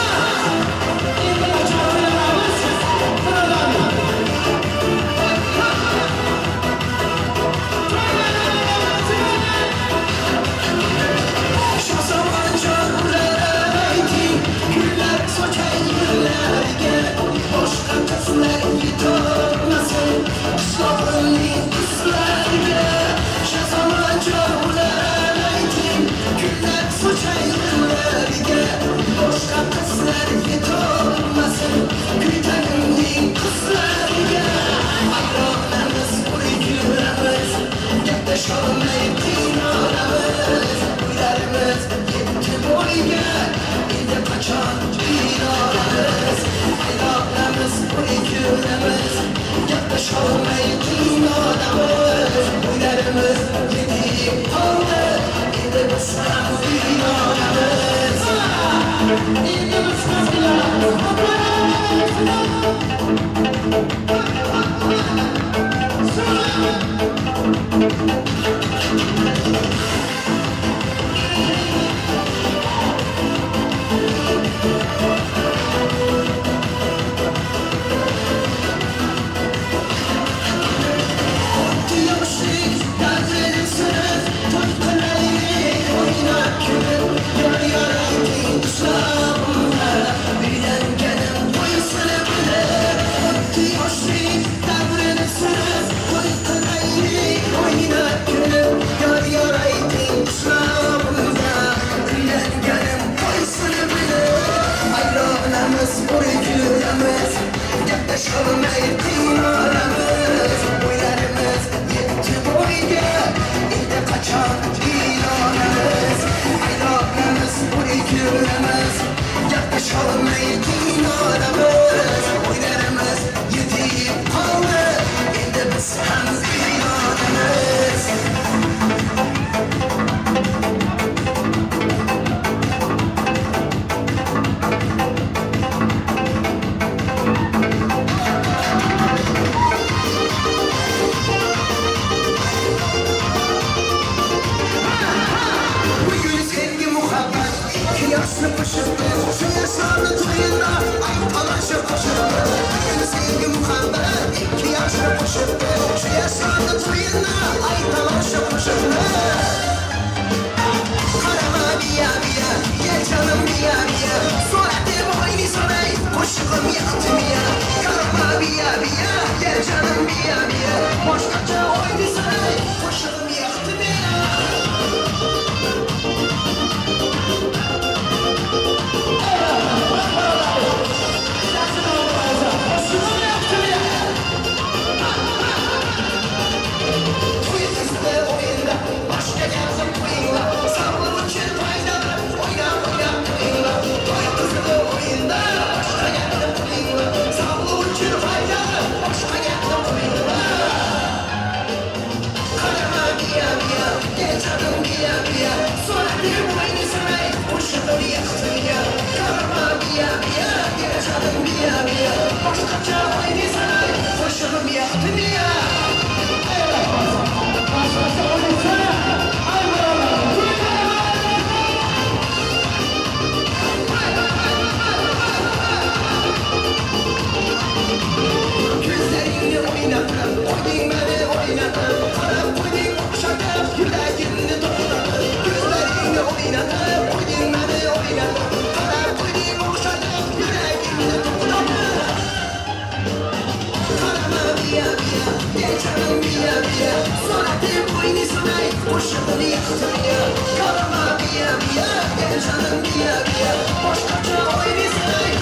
Endi qachon qiynalamiz? Boshqa qizlar yetolmasin qishlog'imning qizlariga. Shahzodajon ular ayting, gullar sochay ularga. Boshqa qizlar yetolmasin Kuytanimning qizlariga. Aylanamiz, o'ylanamiz, gaplasholmay qiynalamiz. O'ylarimiz yetdi bo'yga, endi qachon qiynalamiz? Aylanamiz, o'ylanamiz, gaplasholmay qiynalamiz. O'ylarimiz yetib qoldi, endi biz ham qiynalamiz. Endi biz ham qiynalamiz. Yoshlik davrini surib, to'y qilaylik o'ynab kulib. Yor yor ayting qishlog'imda, uylanganim qo'ysin bilib. O'tdi yoshlik davrini surib, to'y qilaylik o'ynab kulib. Yor yor ayting qishlog'imda, uylanganim qo'ysin bilib. Aylanamiz, o'ylanamiz, gaplasholmay qiynalamiz. O'ylarimiz yetdi bo'yga, endi qachon qiynalamiz? Aylanamiz, o'ylanamiz, gaplasholmay qiynalamiz. O'ylarimiz yetib qoldi, endi biz ham qiynalamiz. Bugun sevgi muhabbat ikki yoshni qo'shibdi, shu yoshlarni to'yida ay talashib qo'shibdi. Bugun sevgi muhabbat ikki yoshni qo'shibdi, shu yoshlarni to'yida ay talashib qo'shibdi. Qarama biya biya, gel canım biya biya, sonra deb o'ynaysan qo'shig'im yoqdi-miya. Qarama biya biya, gel canım biya biya, boshqacha o'ynaysan qo'shig'im yoqdi-miya. To'y qizdi o'yinda, boshqa gapni qo'yinglar. Sabr uchun foydalar, o'ynab o'ynab qo'yinglar. To'y qizdi o'yinda, boshqa gapni qo'yinglar. Sabr uchun foydalar, boshqa gapni qo'yinglar. Qarama biya biya, gel canım biya biya, sonra deb o'ynaysan qo'shig'im yoqdi-miya. Qarama biya biya, gel canım biya biya, boshqacha o'ynaysan qo'shig'im yoqdi-miya. Boshqacha o'ynasana. Ay birodar. Ko'zlaringni o'ynatib, qo'yding meni o'ynatib, qarab qo'yding o'xshatib, yuragimni to'xtatib. Ko'zlaringni o'ynatib, qo'yding meni o'ynatib, qarab qo'yding o'xshatib, yuragimni to'xtatib. Qarama biya biya, gel canım biya biya, sonra deb o'ynaysan qo'shig'ini yoqdi-miya. Qarama biya biya, gel canım biya biya, boshqacha o'ynaysan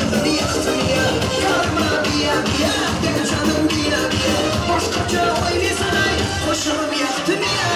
Yaktım ya, karma biya biya, deli canım biya biya. Boshqacha o'ylaysan ay, qo'shig'im yaktım ya.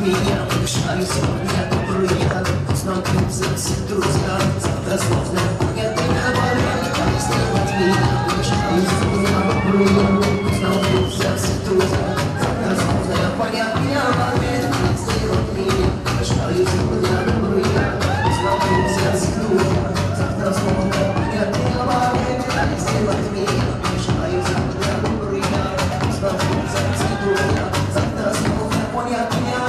меня, мешаю сегодня добрый я. Пусть нам крутятся все друзья, завтра словно нет меня болит. Если от меня, мешаю сегодня добрый я. Пусть нам крутятся все друзья, завтра словно понят меня болит. Если от меня, мешаю сегодня добрый я. Пусть нам крутятся все друзья, завтра словно понят меня болит. Если от меня, мешаю сегодня добрый я. Пусть нам крутятся все друзья, завтра словно понят меня.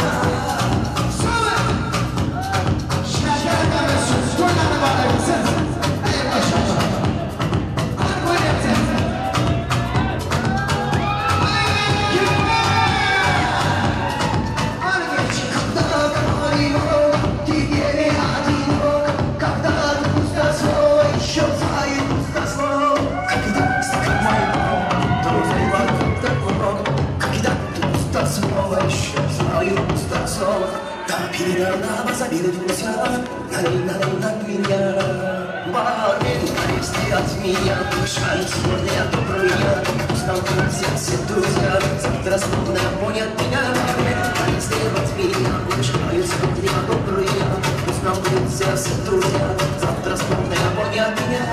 От меня, мешают сегодня добрый я. Пусть нам крутятся все друзья, завтра словно понят меня. А если от меня, мешают сегодня добрый я. Пусть нам крутятся все друзья, завтра словно понят меня.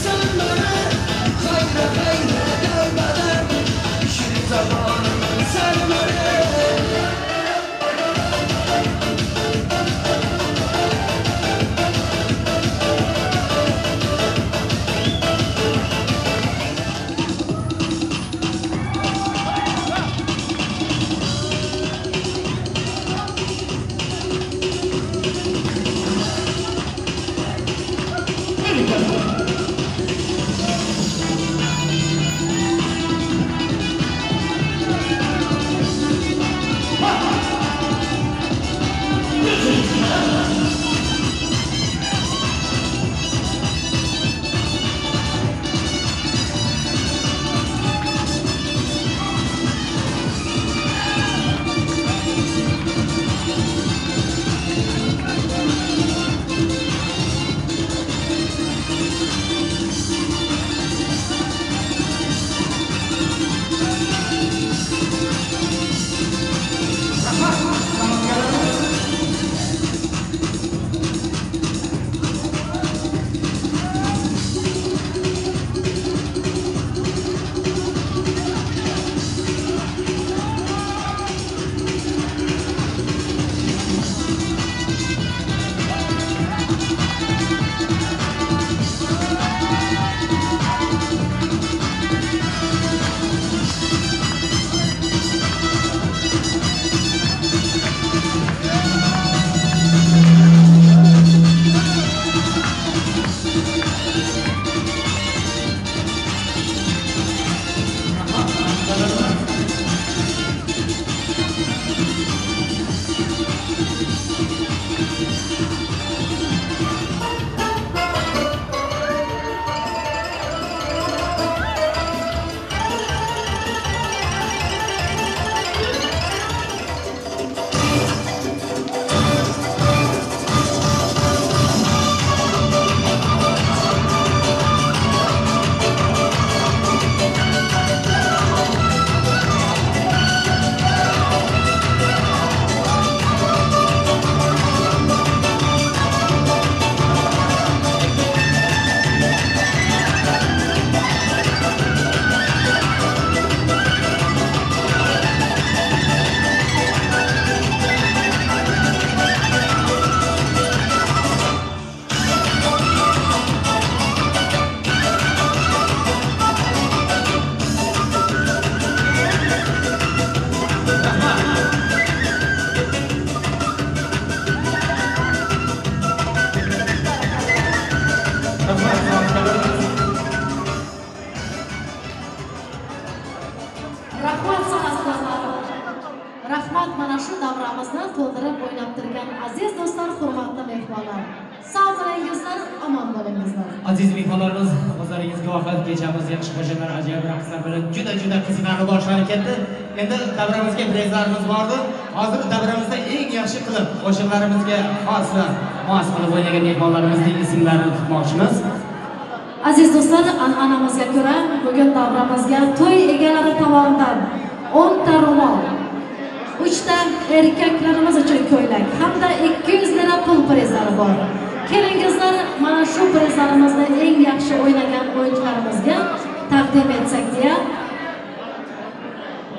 Sen bana hayra hayra dönmeden. Şirin zamanı. Rahmat san'atkorlar. Rahmat mana shu davramizni to'ldirib o'ynab turgan aziz do'stlar, hurmatli mehmonlar. Sog' bo'lingizlar, omon bo'lingizlar. Aziz mehmonlarimiz, o'zlaringizga guvohlik kechamiz yaxshi qo'shiqlar, ajoyib raqslar bilan juda-juda qiziqarli boshlanib ketdi. Endi davramizga prezlarimiz bordi. Hozir davramizda eng yaxshi qilib qo'shiqlarimizga xos va mos qilib o'ynagan mehmonlarimizning ismlarini tutmoqchimiz. Aziz do'stlar, an'anamizga ko'ra bugun davramizga to'y egalari tomonidan 10 ta ro'mol, 3 ta erkaklarimiz uchun ko'ylak hamda 200 lira pul prezlari bor. Kelingizlar, mana shu prezlarimizni eng yaxshi o'ynagan o'yinchilarimizga taqdim etsak deya.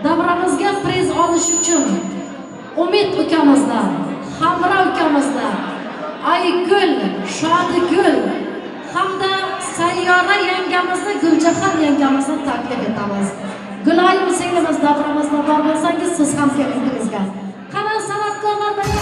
Davramizga prez olish uchun Umid ukamizni, Hamra ukamizni, Aygul, Shodigul hamda Sayyora yangamizni, Guljahon yangamizni taklif etamiz. Gulayim singlimiz davramizda bor bo'lsangiz, siz ham keling bizga. Qani san'atkorlar bilan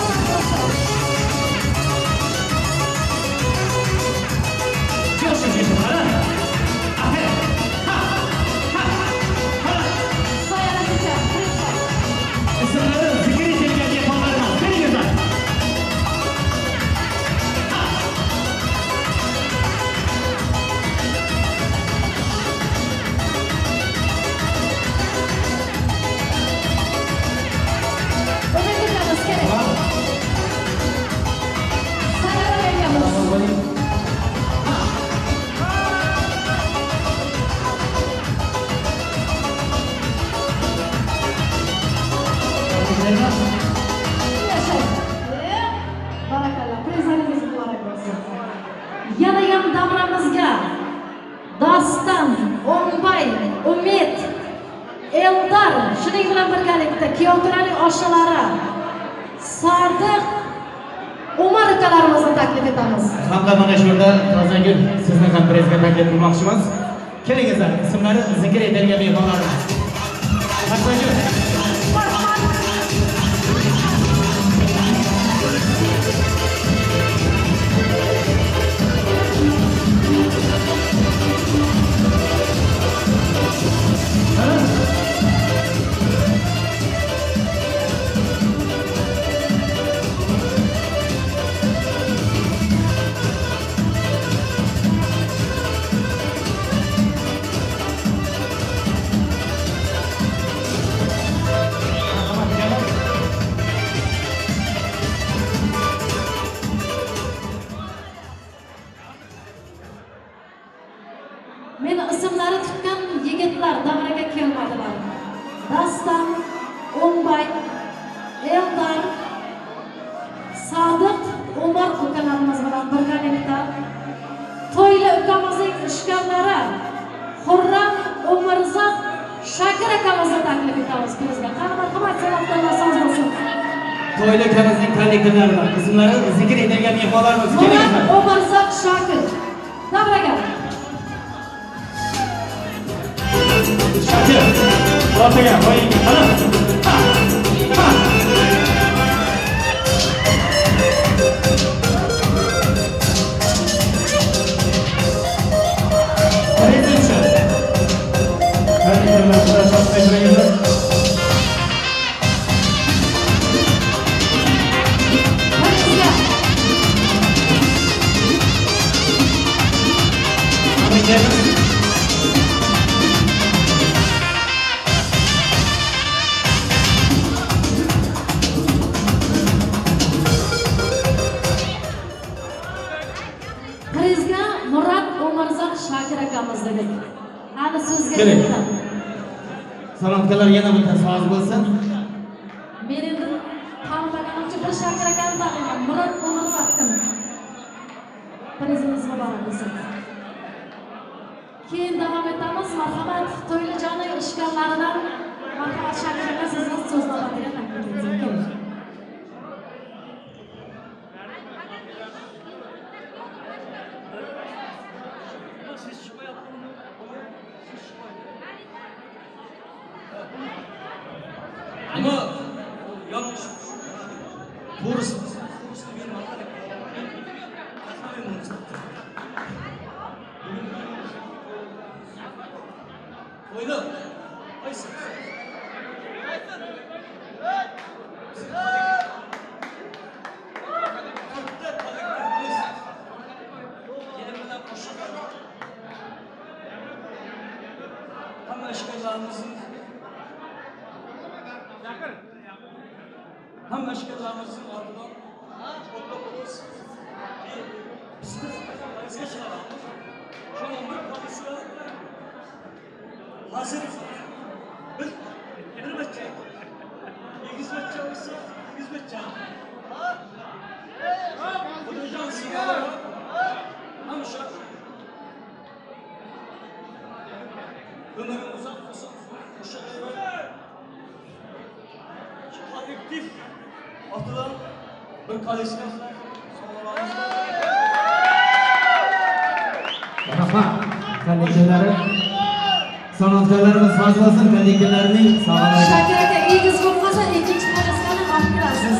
Barakallah, prezlaringiz muborak bo'lsin. Yana ham davramizga Doston, O'nbay, Umid, Eldor, shuning bilan birgalikda kuyovto'raning oshnalari Sodiq, Umar ukalarimizni taklif etamiz. Hamda mana shu yerda Tozagul sizni ham prezga taklif qilmoqchimiz. Kelingizlar, ismlari zikr etilgan mehmonlarimiz. Tozagul. Meni ismlari tutgan yigitlar davraga kelmadilar. Dastan, O'nbay, Eldor, Sodiq, Umar ukalarimiz bilan birgalikda to'yli ukamizning ishkorlari Xurram, Umarzoq, Shakir akamizni taklif etamiz bizga. Qani marhamat, san'atkorlar soz bo'lsin. To'yli ukamizning kollektivlari bor. Ismlari zikr etilgan mehmonlarimiz. Murad, Umarzoq, Shakir. Davraga. Shakir, ortaga qo'ying. Qani. Ha. Ha. Prezga Murad Umarzoq Shakir akamiz dedik. Hali so'zga keldi. San'atkorlar yana bitta soz bo'lsin. Men endi tanimaganimcha bir Shakir akani taniyman. Murad Umarzoq kim? Prezimiz muborak bo'lsin. Keyin davom etamiz. Marhamat, To'ylijoning ishkorlaridan marhamat Shakir aka sizni so'z navbatiga taklif etsak. Keling. Ama yanlış. Doğrusu. Oyna. Aysin. Hamma ishgarlarimizning oldidan o'tib biz bir kolleksiya chiqaramiz. Shuni bir kolleksiya hozir bir bachcha, egiz bachcha bo'lsa, egiz bachcha. Xudojon sizlarga hamisha umring uzoq bo'lsin, o'sha kollektiv otidan bir kolleksiya sovg'alarimiz. Rahmat. Kollektivlari san'atkorlarimiz fazlasi kollektivlarining sog'lig'i. Shakir aka, egiz bo'lib qolsa, ikkinchi kolleksiyani olib kelasiz.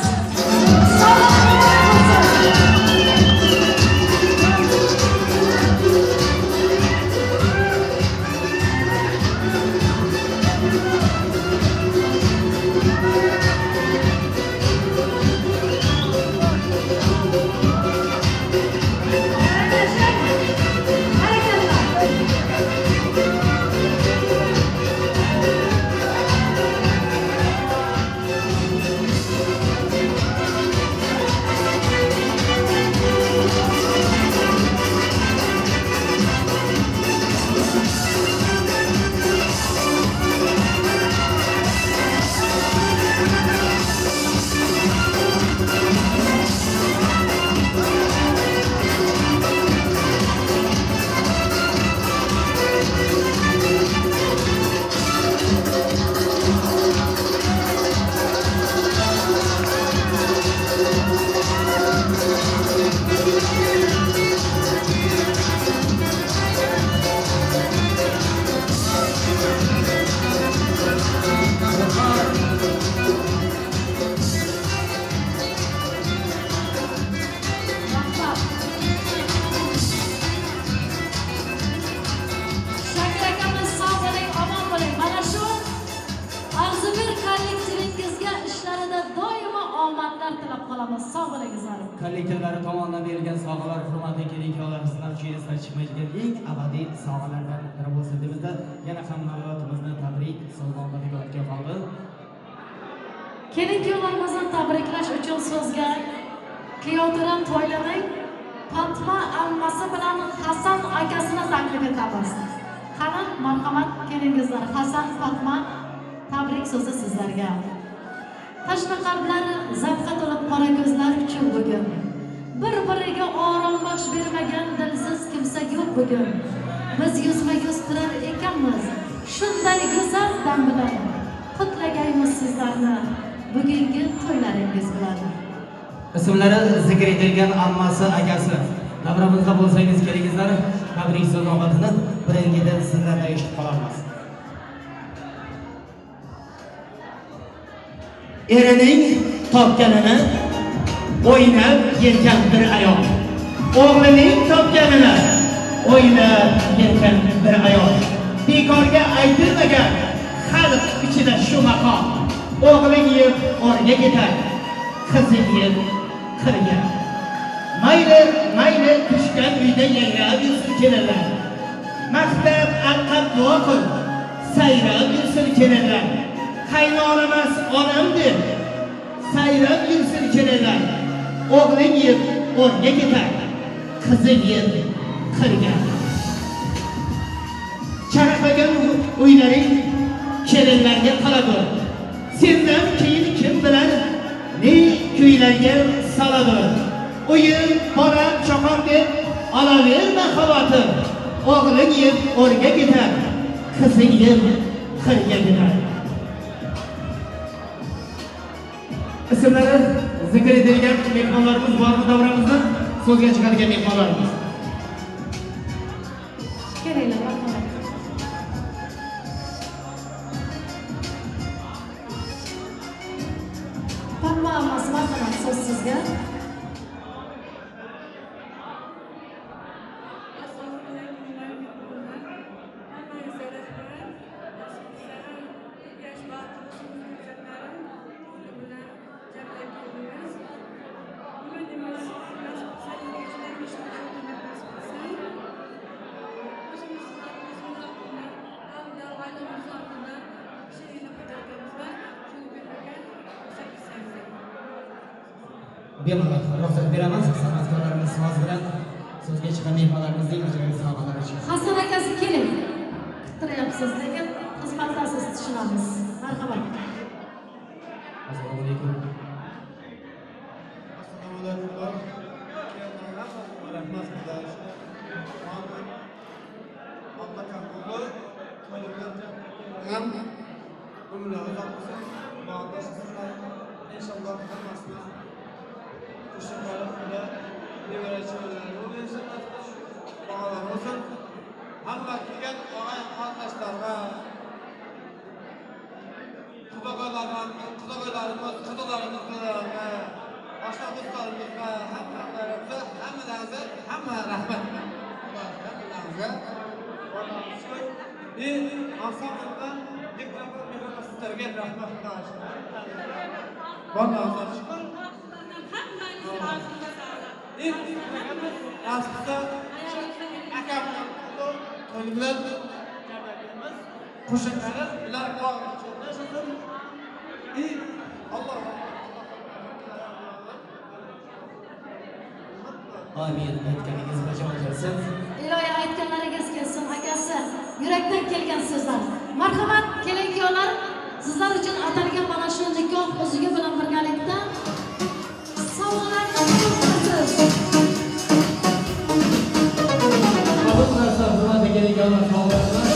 Sog'lig'i bo'lsin. Kollektivlari tomonidan berilgan sovg'alar hurmatli kelin-kuyovlar sizlar uchun esdan chiqmaydigan eng abadiy sovg'alardan biri bo'lsin demizda yana ham navbatimizni tabrik so'z navbatiga o'tgan qoldi. Kelin-kuyovlarimizni tabriklash uchun so'zga kuyovto'ra to'ylaning Fatma ammasi bilan Hasan akasini taklif etamiz. Qani, marhamat kelingizlar. Hasan, Fatma, tabrik so'zi sizlarga. Tashna qalblar zavqqa to'lib qora ko'zlar uchun bugun. Bir-biriga orom bosh bermagan dilsiz kimsa yo'q bugun. Biz yuzma-yuz turar ekanmiz, shunday go'zal dam bilan qutlagaymiz sizlarni bugungi to'ylaringiz bilan. Ismlari zikr etilgan ammasi, akasi, davramizda bo'lsangiz kelingizlar, tabrik so'z navbatini birinchidan sizlardan eshitib qolamiz. Erining topganini o'ynab yergan bir ayol, o'g'lining topganini o'ynab yergan bir ayol. Bekorga aytilmagan xalq ichida shu maqom. O'g'ling yeb o'rga ketar, qizing yeb qirga. Mayli, mayli tushgan uyda yayrab yursin kelinlar. Maqtab, alqab duo qil, sayrab yursin kelinlar. Qaynonamas onam deb sayrab yursin kelinlar. O'g'ling yeb o'rga ketar, qizing yeb qirga. Charaqlagan uylaring kelinlarga qoladi. Sendan keyin kim bilar ne kuylarga soladi. Uyim, bolam, chaqam deb olaverma xavotir. O'g'ling yeb o'rga ketar, qizing yeb qirga ketar. Ismlari zikr etilgan mehmonlarimiz bormi davramizda? So'zga chiqadigan mehmonlarimiz. Kelinglar, marhamat. Fatma ammasi, marhamat, so'z sizga. Bemalol ruxsat beramiz. San'atkorlarimiz so'z bilan so'zga chiqqan mehmonlarimizning ajoyib sovg'alari uchun. Hasan akasi keling. Kuttiryapsiz, lekin xizmatdasiz, tushunamiz. Marhamat. Assalomu alaykum. Assalomu alaykum. Rahmat sizlarga. Hem ömürler uzak olsun, bağdaşsınlar. İnşallah hammasini kuşakları ile nevara çevrelerini olsun, bağlar olsun. Hamma kelgan og'ay qardoshlarga, qudag'aylarimiz, qudalarimiz, oshna do'stlarimizga, hammalarimizga, hammalarimizga, hamma rahmat. Hammalarimizga ansamblda sizlarga rahmat. Vallahi şükür. Akamlar, qo'shiqlari ular Allah. Amin. Aytganingiz bajo kelsin. Iloyi aytganlaringiz kelsin akasi. Yurakdan kelgan so'zlar. Marhamat, keling kuyovlar. Sizlar uchun atalgan mana shu nikoh uzugi bilan birgalikda sovg'alarni to'xtasiz. Qabul qilasiz, hurmatli kelin kuyovlar, sovg'alarni.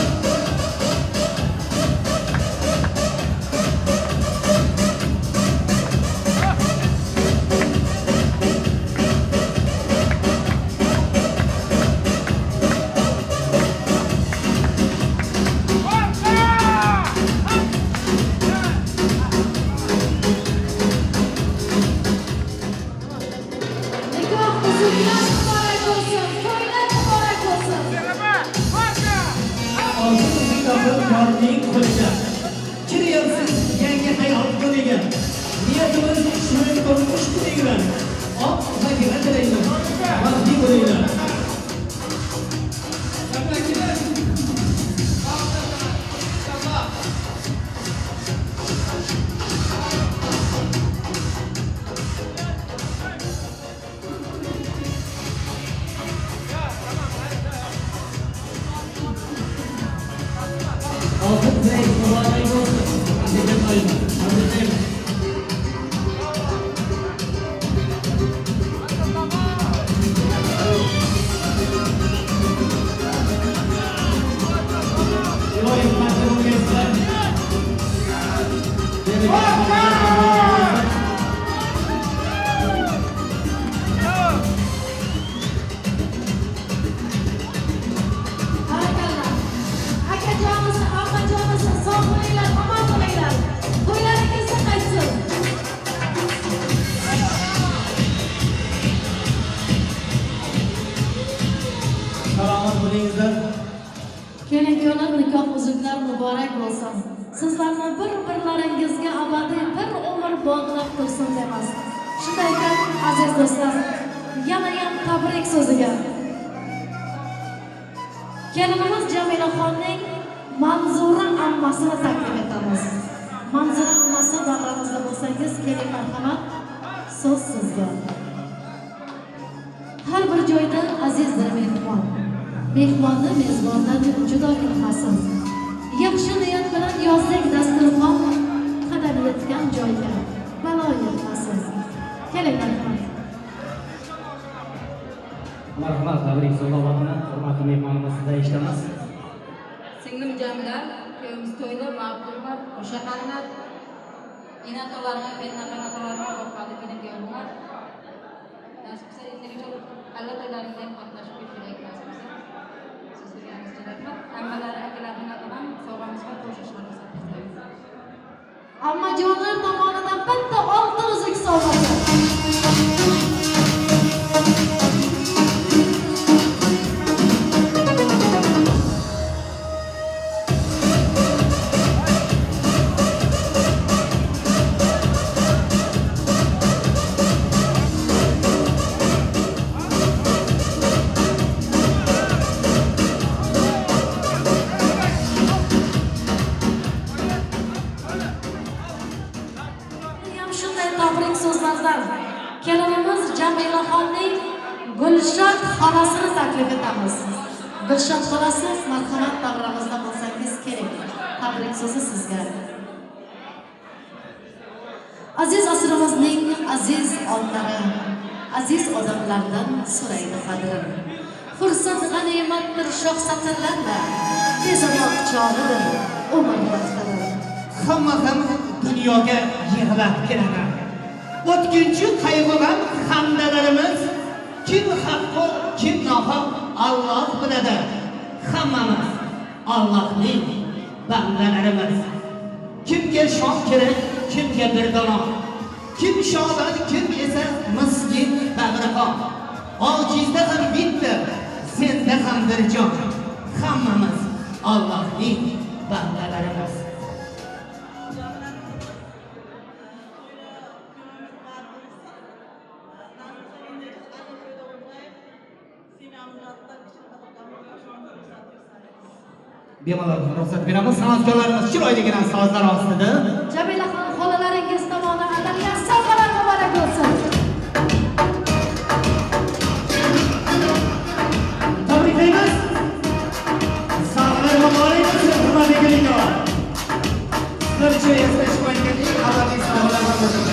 Kelinimiz Jamilaxonning Gulshod xolasini taklif etamiz. Gulshod xolasi, marhamat, davramizda bo'lsangiz kerak. Tabrik so'zi sizga. Aziz asrimizning aziz onlari, aziz odamlardan so'raydi qadrin. Fursat g'animatdir, shoh satrlarla, tezroq chog'idir umr vaqtidir. Hamma ham dunyoga yig'lab keladi. O'tkinchi qayg'u-g'am hamdalarimiz, kim haqqo, kim nohaq Alloh biladi. Hammamiz Allohning bandalarimiz. Kimga shon kerak, kimga bir dono. Kim shodan, kim esa miskin bag'riqon. Ojizda ham bitta, senda ham bir jon. Hammamiz Allohning bandalarimiz. Bemalol ruxsat beramiz. San'atkorlarimiz chiroyligina sozlar ostida. Jamilaxon xolalaringiz tomonidan atalgan sovg'alar muborak bo'lsin. Tabriklaymiz. Sovg'alar muborak bo'lsin, hurmatli kelinlar. Sizlar uchun yasash qo'yilgan eng abadiy sovg'alar bo'lsin.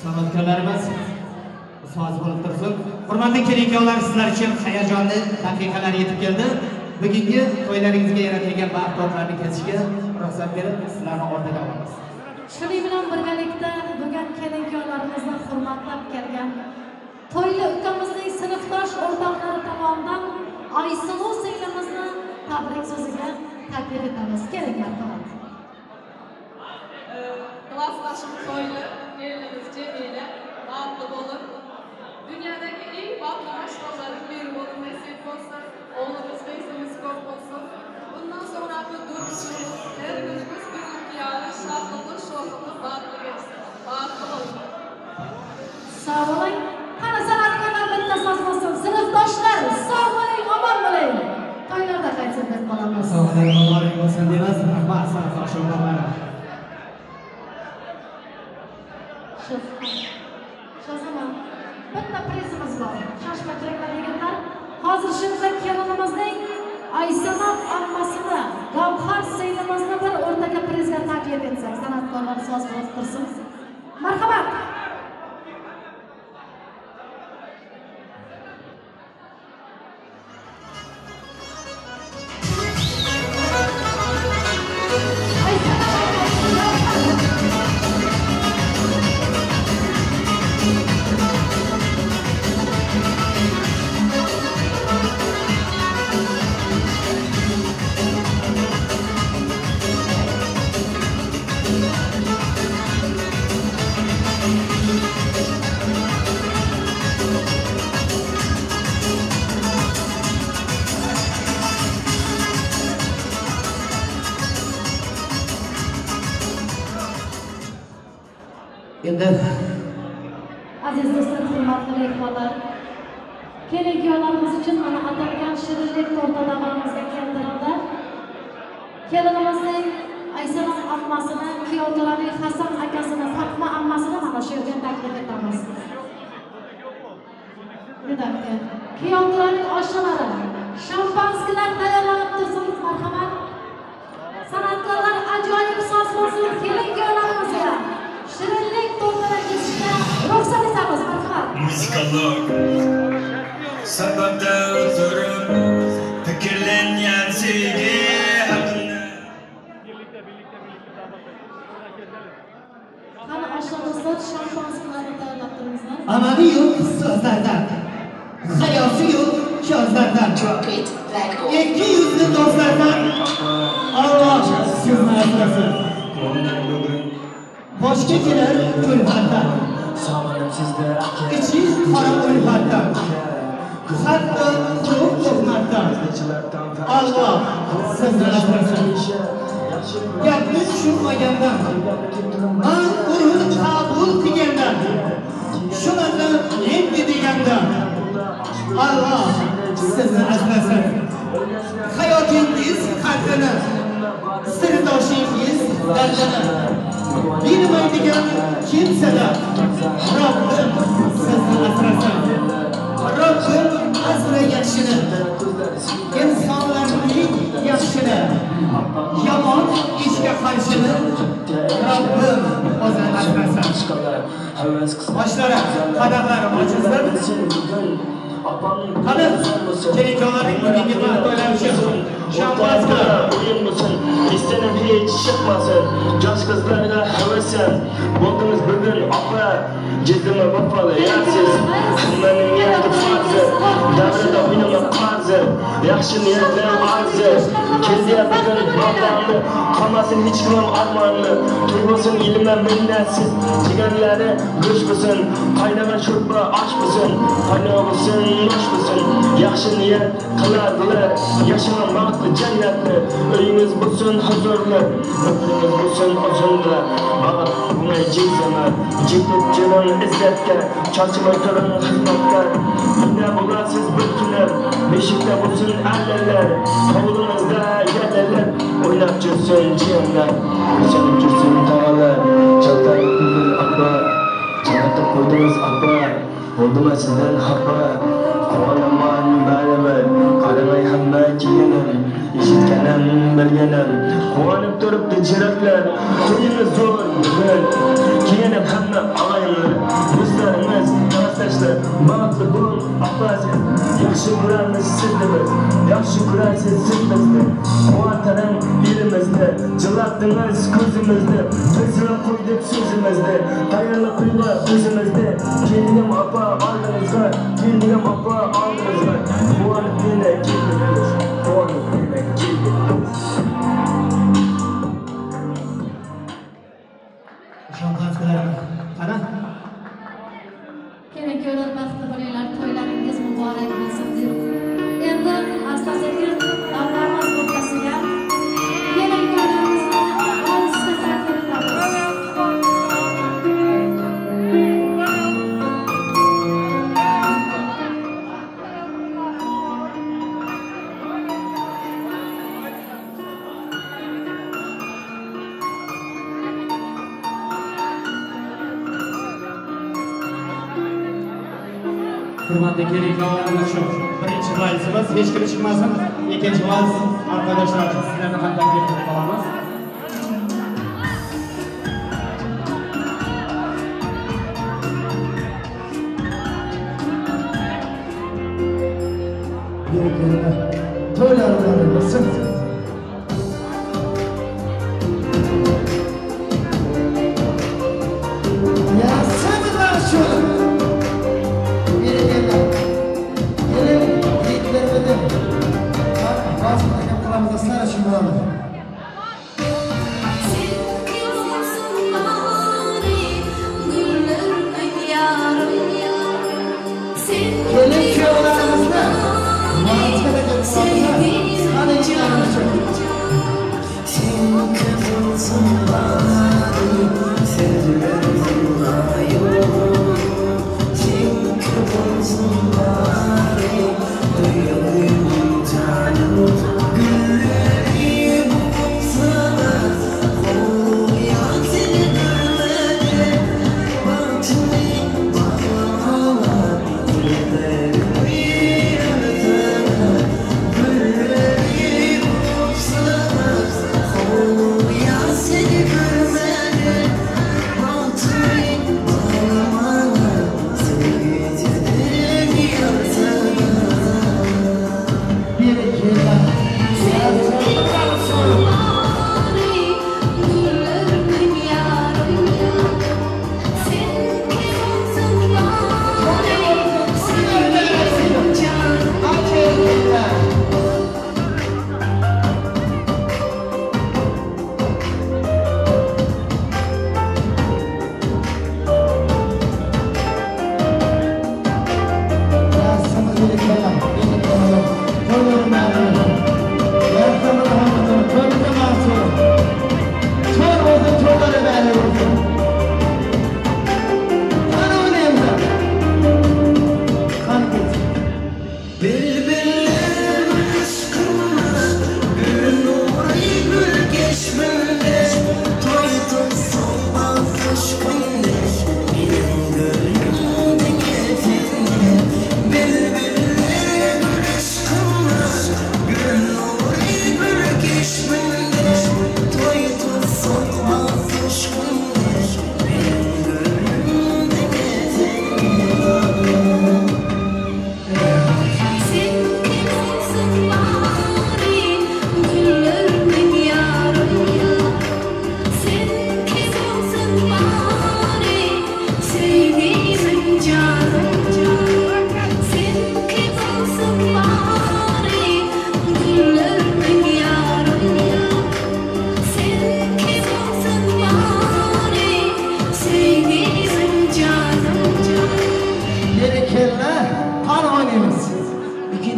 San'atkorlarimiz soz bo'lib tursin. Hurmatli kelin-kuyovlar, sizlar uchun hayajonli daqiqalar yetib keldi. Bugungi to'ylaringizga yaratilgan baxt tortlarni kesishga ruxsat berib, sizlarni o'rtaga olamiz. Shuning bilan birgalikda bugun kelin-kuyovlarimizni hurmatlab kelgan to'yli ukamizning sinfdosh o'rtoqlari tomonidan Aysuv singlimizni tabrik so'ziga taklif etamiz. Keling, marhamat. Klasslaşım toylu, gelinimiz Cemile, bahtlı olun. Dünyadaki en bahtlı maşalların biri olun, nasip olsun. Oğlumuz, beyzimiz kop olsun. Bundan sonraki duruşumuz, her günümüz bugünkü yarı şadlıklı, şohluqlu, bahtlı geçsin. Bahtlı olun. Sağ olun. Qani san'atkorlar bitta soz bo'lsin. Sinfdoshlar, sog' bo'ling, omon bo'ling. To'ylarda qaytsin deb qolamiz. Sog'lar muborak bo'lsin deymiz. Rahmat san'atdosh o'rtoqlarim. Shahzamon, bitta prizimiz bor. Shoshma keraklar yigitlar. Hozir shunda kelinimizning Aysanam ammasini, Gavhar singlimizni bir o'rtaga prizga taklif etsak, san'atkorlar soz bo'lib tursin. Marhamat. Endi aziz do'stlar, hurmatli mehmonlar, kelin-kuyovlarimiz uchun mana atalgan shirinlik torti davramizga keltirildi. Kelinimizning Aysanam ammasini, kuyovto'raning Hasan akasini, Fatma ammasini mana shu yerga taklif etamiz. Bir dakika. Kuyovto'raning oshnalari, shampanskilar tayyorlanib tursin, marhamat. San'atkorlar ajoyib soz bo'lsin kelin-kuyovlarimizga. Shirinlik tortini kesishga ruxsat etamiz, marhamat. Musikalog sababda o'tirib fikrlangan sevgi haqida. Qani oshna do'stlar, shampanskilarni tayyorlab turingizlar. Amali yo'q so'zlardan, hayosi yo'q ko'zlardan, ikki yuzli do'stlardan Alloh sizni asrasin. Boshga kelar kulfatdan, Ichi qora ulfatdan, hatto quruq tuhmatdan Alloh sizni asrasin. Gapni tushunmagandan, man urun qabul qilgandan, shunaqa endi degandan Alloh sizni asrasin. Hayotingiz qadrini, sirdoshingiz dardini bilmaydigan kimsalar Robbim sizni asrasin. Robbim asra yaxshini, insonlarning yaxshini, yomon ishga qarshini Robbim o'zi asrasin. Boshlari, qadamlari ochilsin. Qani, kelinjonlarning bugungi to'ylari uchun shampanska o'yin bo'lsin, istenim hech chiqmasin. Yosh qizlarga havasim bo'ldingiz bugun opa, jizdimi vafoli yarsiz. Hammaning niyati farzi, davrida o'ynama qarzi, yaxshi niyatlar arzi. Keldi bugun bog'larni, qolmasin hech kim armonli. To'y bo'lsin ilma minnatsiz, jigarlari go'sht bo'lsin, qaynagan sho'rba osh bo'lsin, qaynoq bo'lsin, osh bo'lsin. Yaxshi niyat qiladilar, yashamang baxtli jannatni. Uyingiz bo'lsin huzurli, umringiz bo'lsin uzunli. Baxt buni jizama, jetib jiring izzatga, charchamay turing xizmatga. Nima bo'lasiz bir kuni, beshikda bo'lsin allalar, hovlingizda yalalar, o'ynab yursin jiyanlar, yashanib yursin tog'alar. Chaltayib ko'ngil opa, chalg'itib qo'ydingiz opa, bo'ldimi sizdan xafa? Quvonaman baribir, qaramay hamma keyinim, eshitganim, bilganim. Quvonib turibdi jiratlar, to'yimiz zo'r bugun. Keyinim hamma og'aynilar, do'stlarimiz, klassdoshlar, baxtli bo'ling opa siz. Yaxshi ko'ramiz sizni biz, yaxshi ko'rasiz siz bizni. Quvontiring elimizni, jilatdingiz ko'zimizni, biz ham qo'ydik so'zimizni, tayyorlab qo'yma o'zimizni. Keldim opa oldingizga, keldim opa oldingizga. Quvonib yana keldik biz, quvonib yana keldik biz. Shampanskalarni qani? Kelin-kuyovlar baxtli bo'linglar, to'ylaringiz muborak bo'lsin deb. Endi asta-sekin davlarimiz o'rtasiga kelin-kuyovlarimizni olisga taklif qilamiz. Hurmatli kelinjonlarimiz uchun birinchi valsimiz, hech kim chiqmasin. Ikkinchi vals arkadaşlar, sizlarni ham taklif qilib qolamiz. To'ylar muborak bo'lsin. Kelin kuyovlarimizni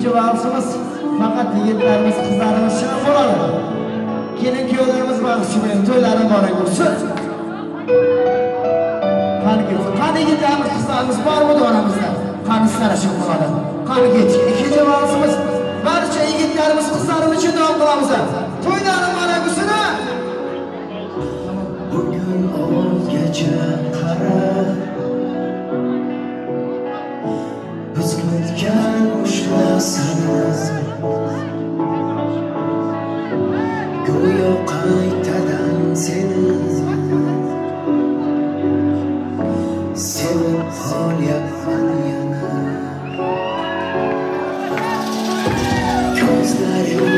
Ikkinchi valsimiz faqat yigitlarimiz, qizlarimiz shirin bo'ladi. Kelin kuyovlarimiz baxtli bo'lsin, to'ylari muborak bo'lsin. Qani ketdik. Qani yigitlarimiz, qizlarimiz bormi oramizda? Qani sarashib bo'ladi. Qani ketdik. Ikkinchi valsimiz barcha yigitlarimiz, qizlarimiz uchun davom qilamiz. To'ylari muborak bo'lsin. Bugun o'zgacha qarab biz kutgan ushlasamiz, go'yo qaytadan seni sevib qolyapman yana. Ko'zlaring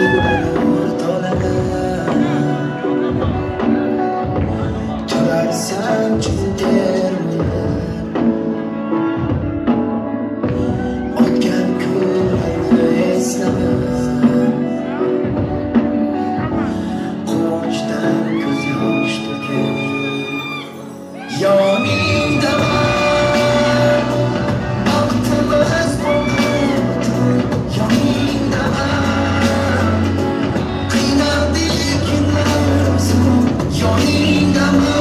nur to'lada turarsan jin termilib, o'tgan kunlarni eslab quvonchdan ko'z yosh to'kib yoningdaman. Baxtimiz bo'ldi yoningdaman, qiynaldik o'zim yoningdaman.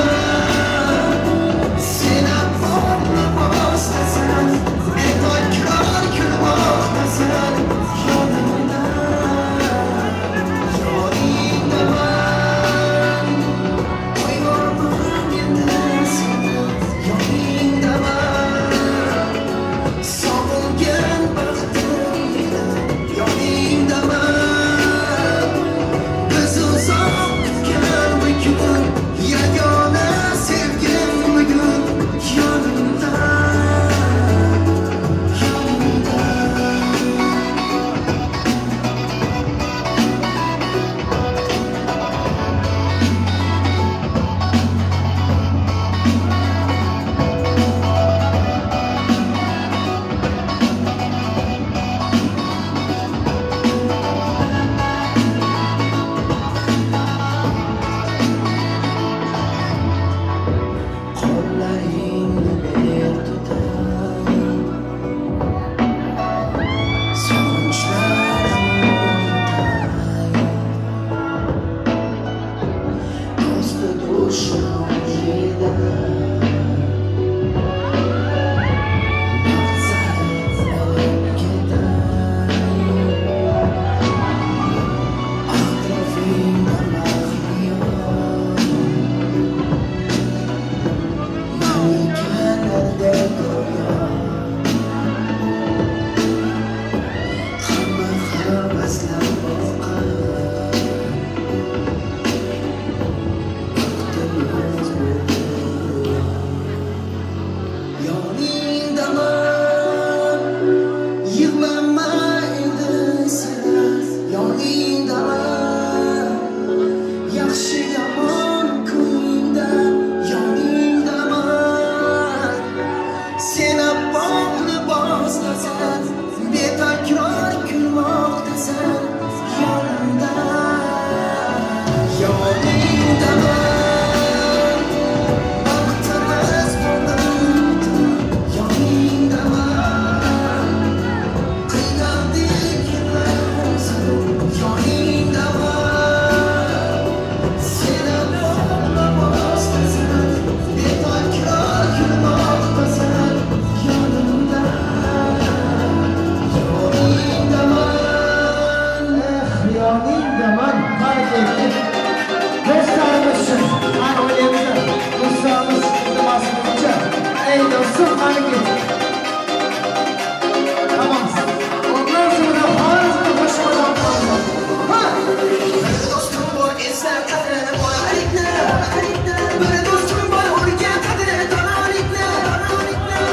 Hey, bir dostum var, o'rgatadi donolikni.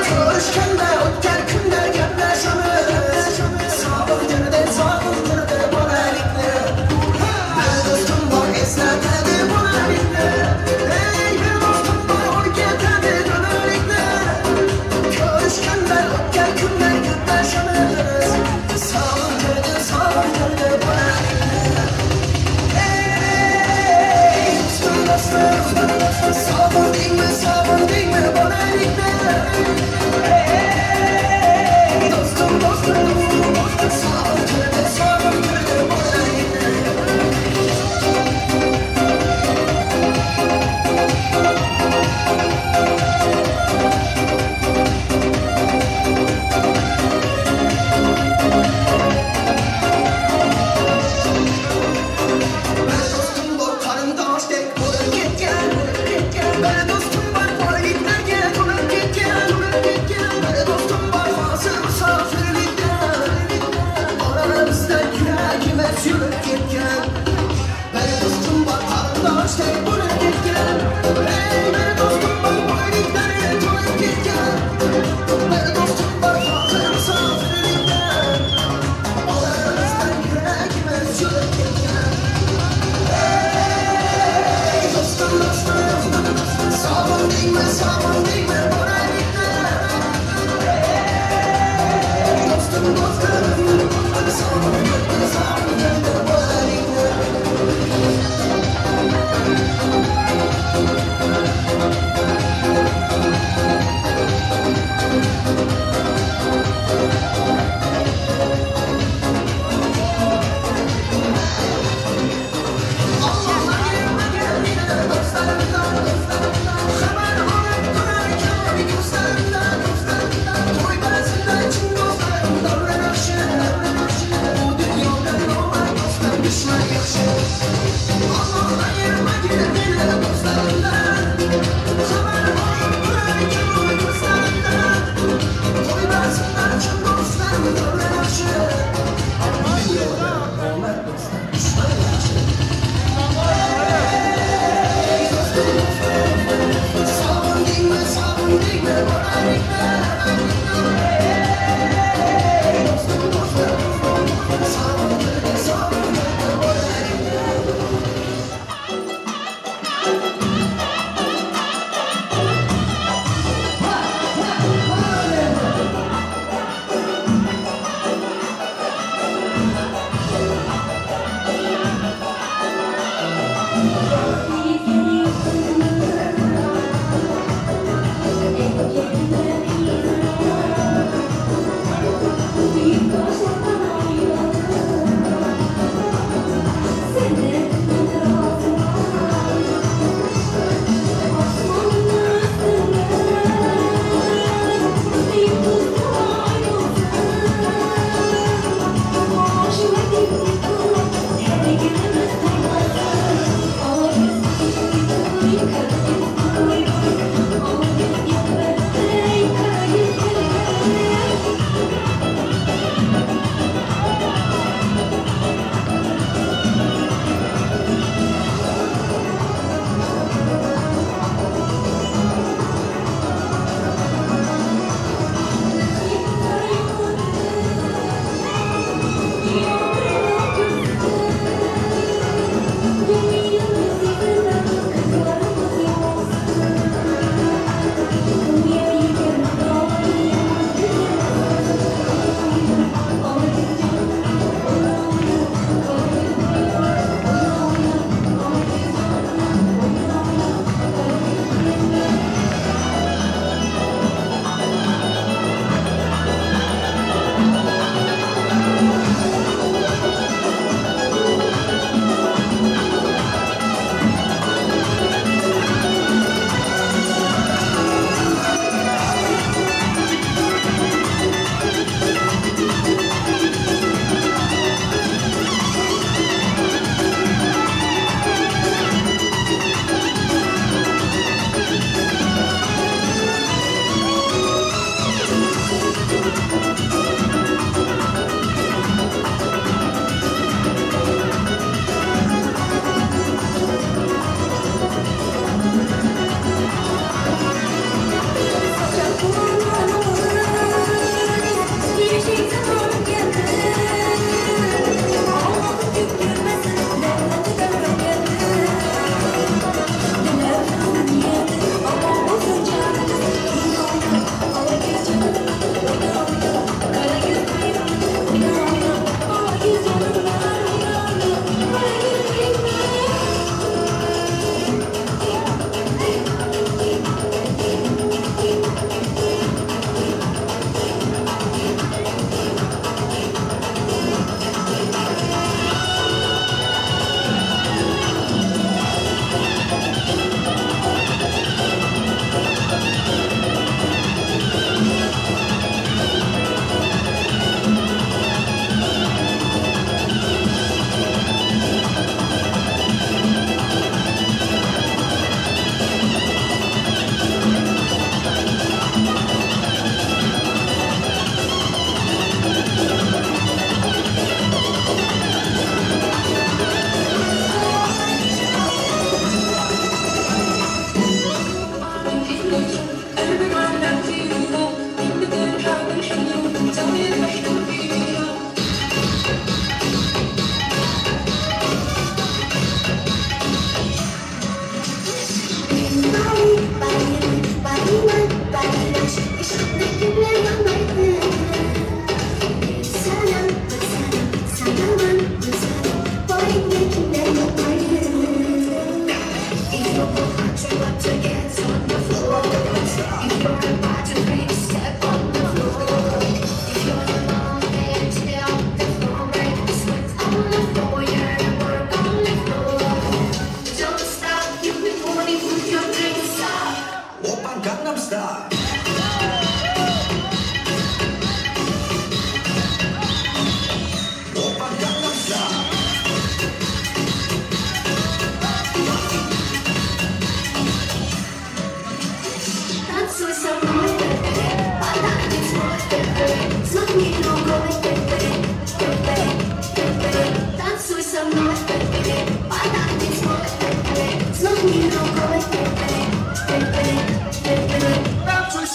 Танцуй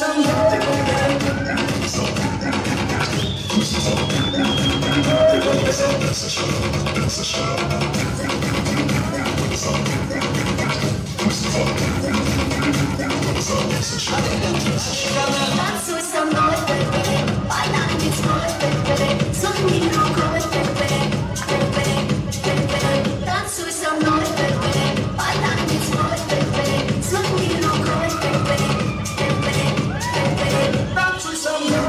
Танцуй со мной, потанец мой, взмахни рукой, танцуй со мной, потанец мой, взмахни рукой, танцуй со мной.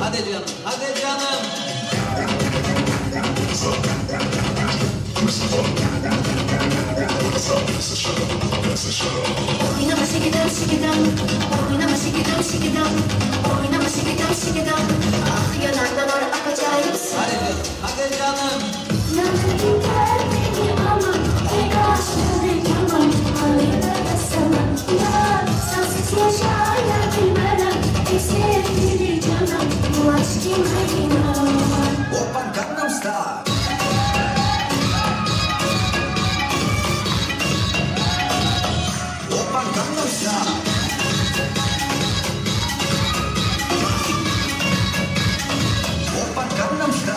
Hadi canım, hadi canım. Oynama şekidam şekidam, oynama şekidam şekidam, oynama şekidam şekidam. Ah yanardan or akacağım. Hadi canım, hadi canım. Oppan Gangnam Style. Oppan Gangnam Style. Oppan Gangnam Style.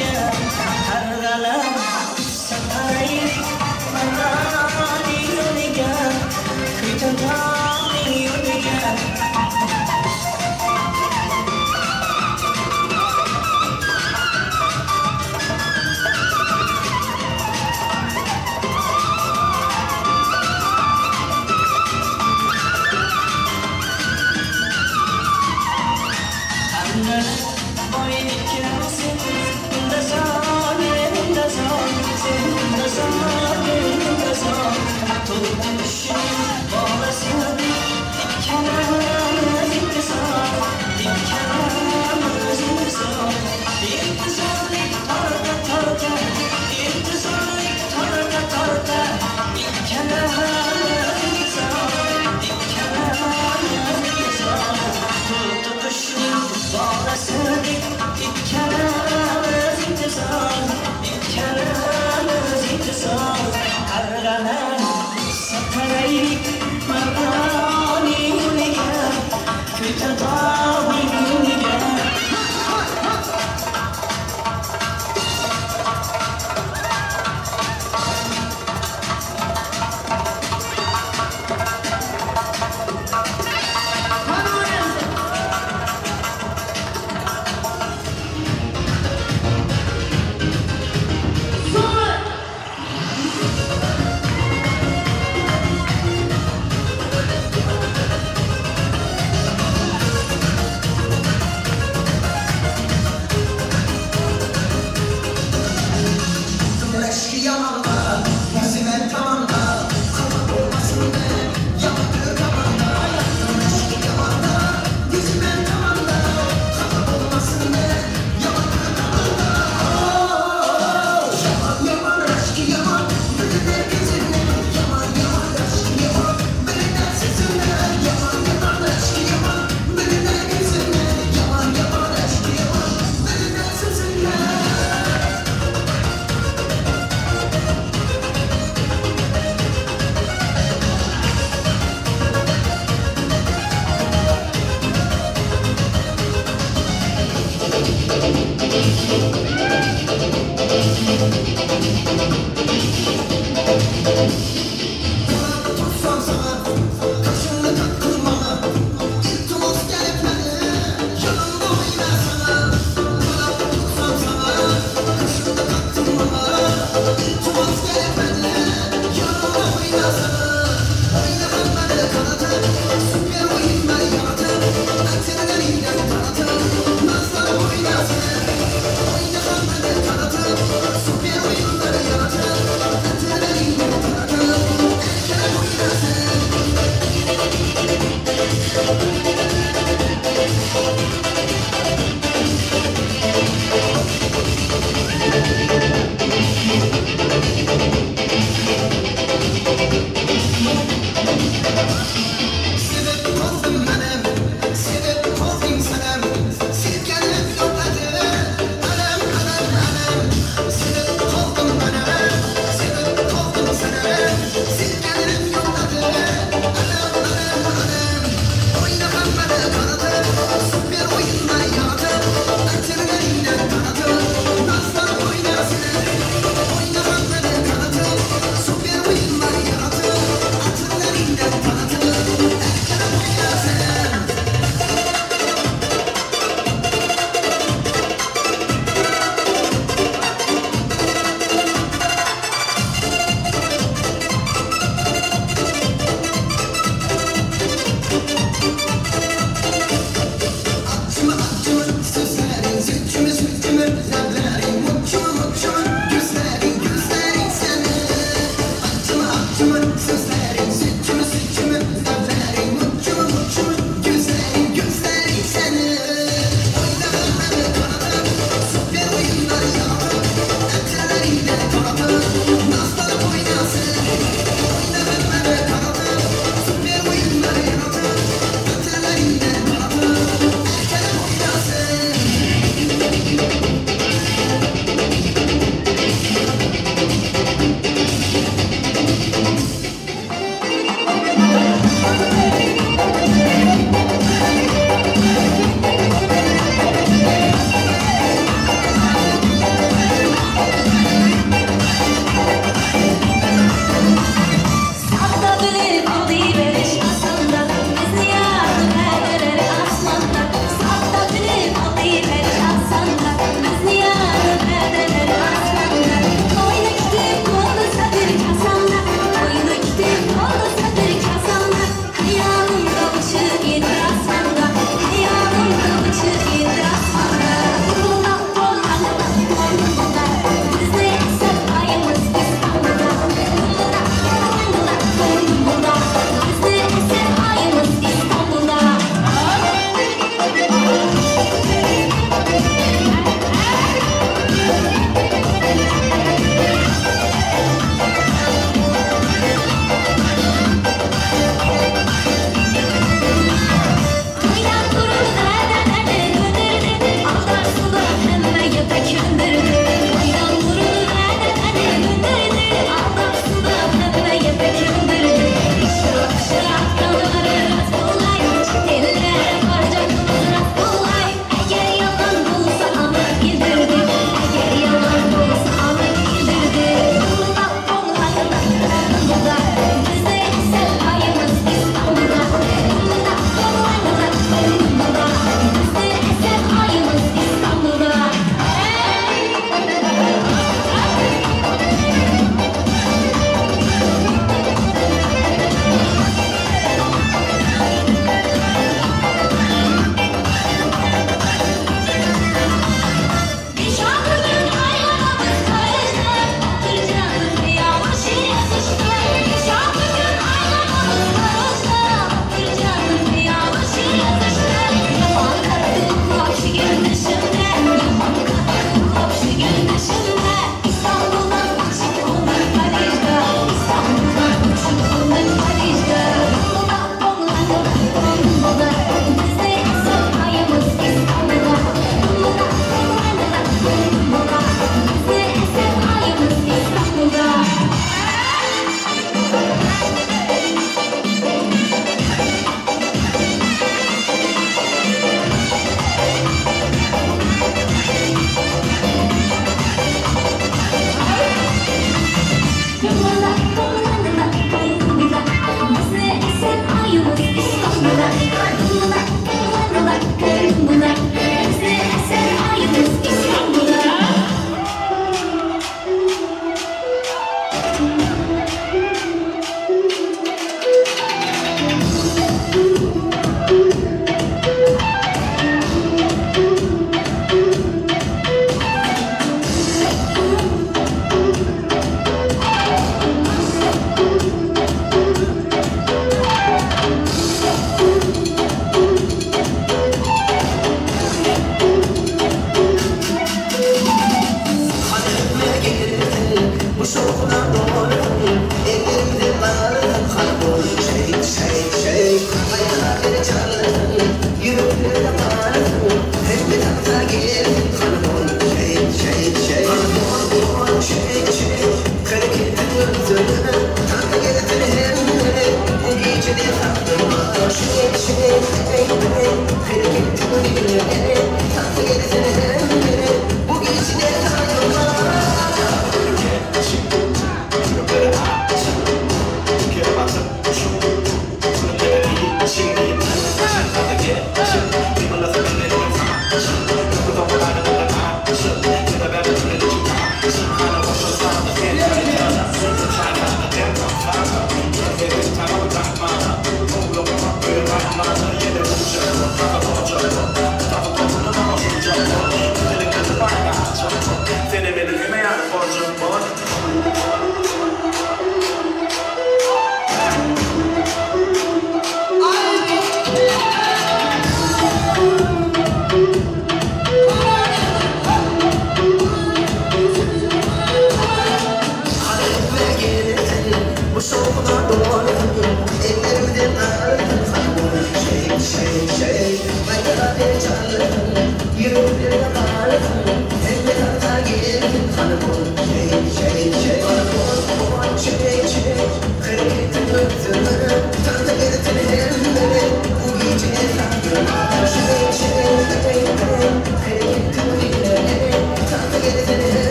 Yana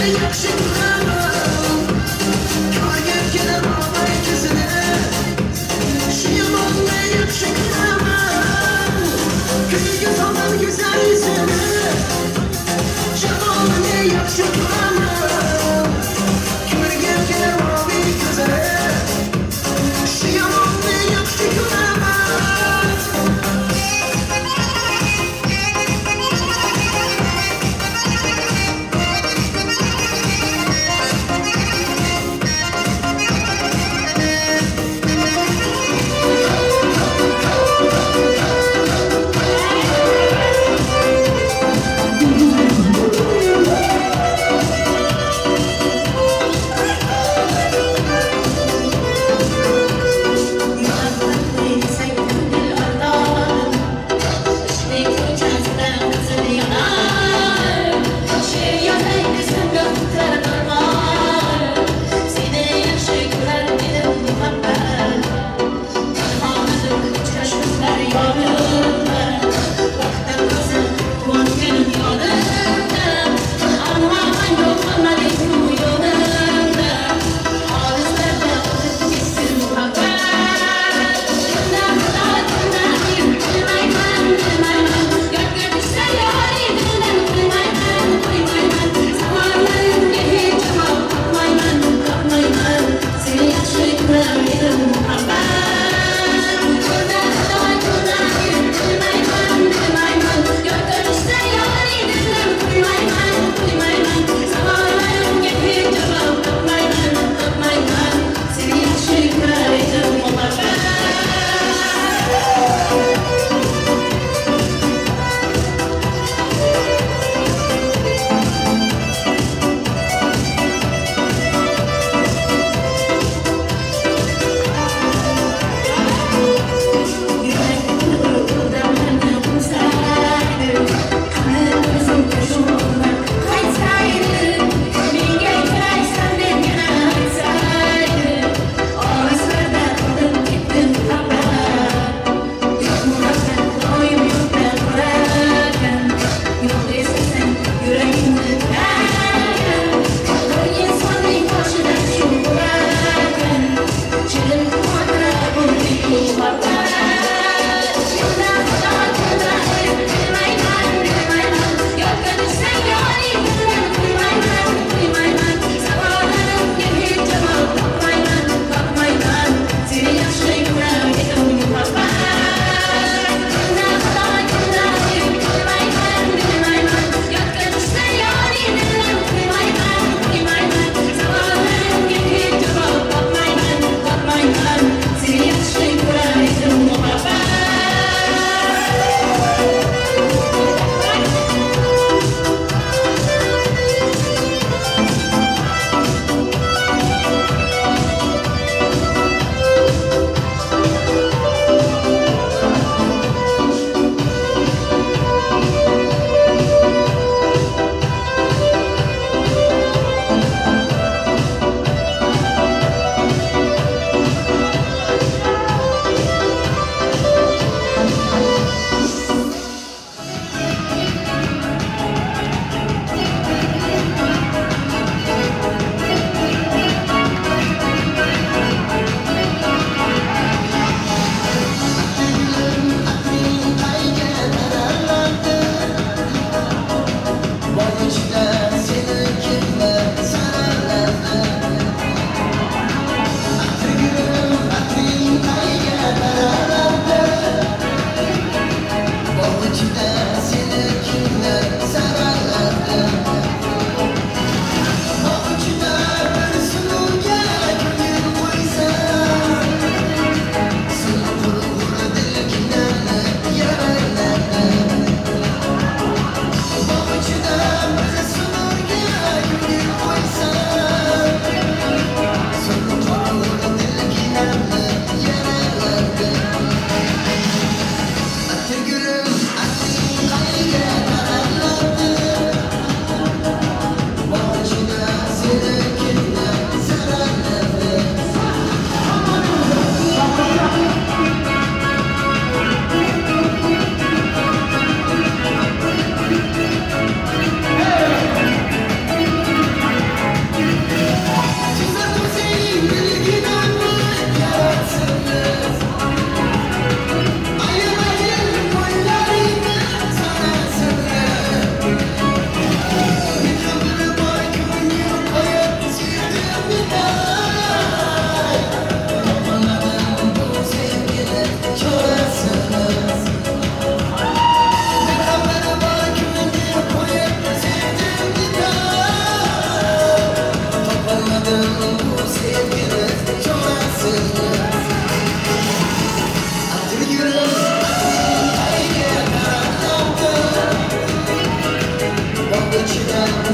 Yaxshi ko'raman. Ko'rgim kelib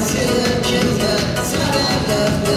Seni kimler sararlardı?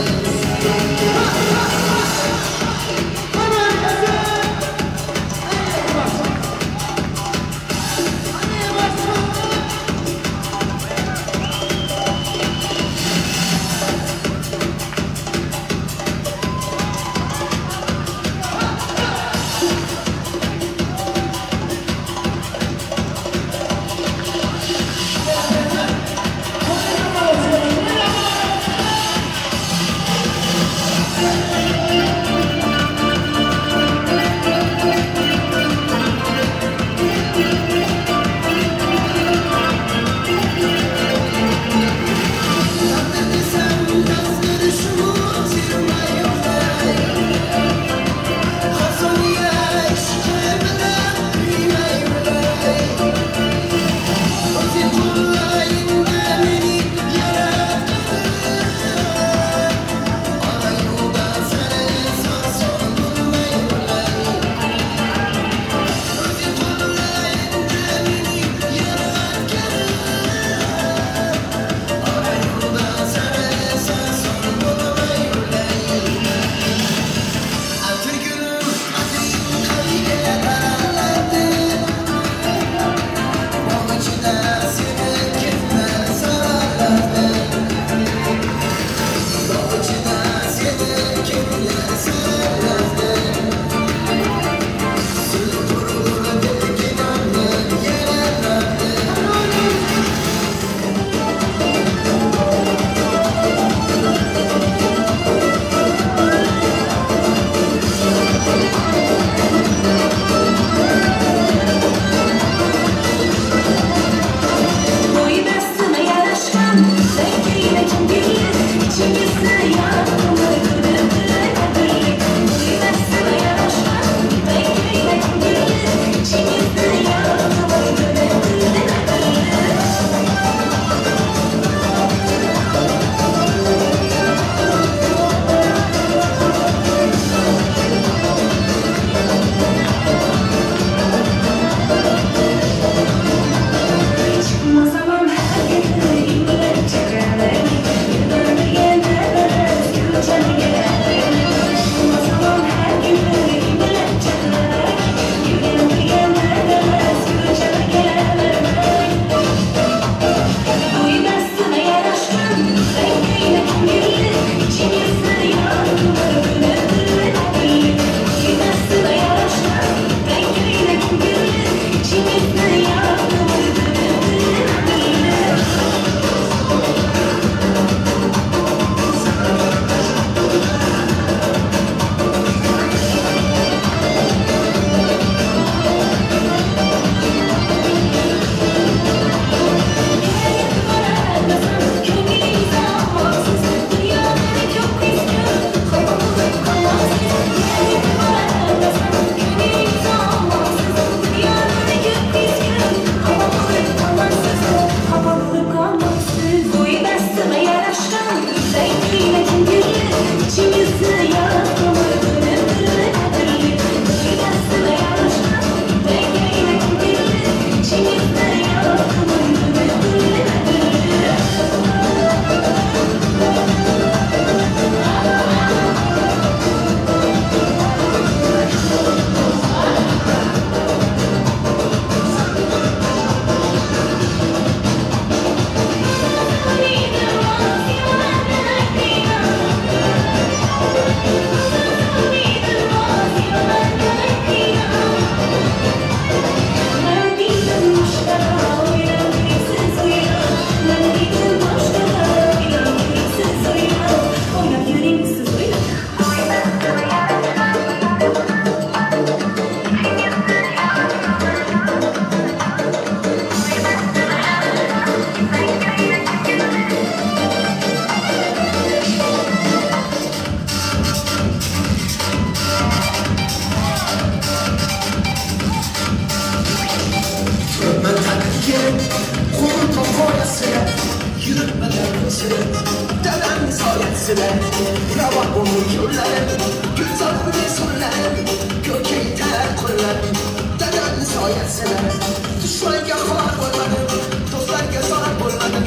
Dushmanga xor bo'lmadim, do'stlarga zor bo'lmadim,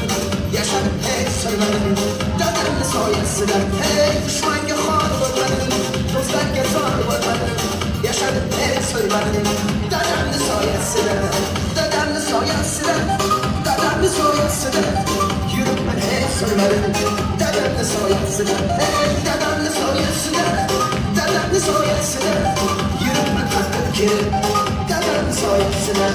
yashadim hech sölmedim. Dadamni soyasida hey dushmanga xor bo'lmadim, do'stlarga zor bo'lmadim. Yashadim hech so'ymadim. Dadamni soyasida, dadamni soyasida, dadamni soyasida yuribman hech so'ymadim. Dadamni soyasida, hey dadamni soyasida, dadamni soyasida yuribman qattiq kelib dadamni soyasida.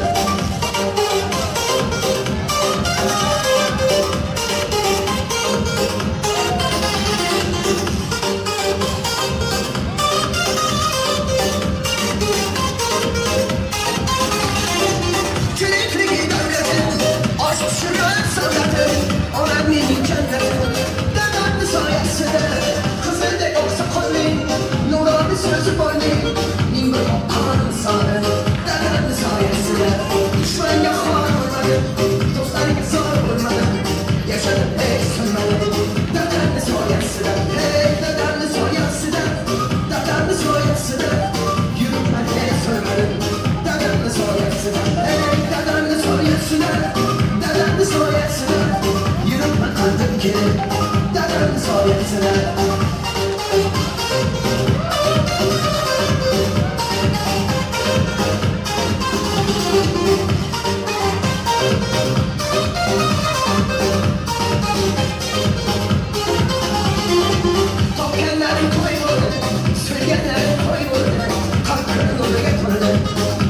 Dadamni soyasida. Topganlarim to'y bo'ldi, so'yganlarim qo'y bo'ldi, qalbim nurga to'ldi.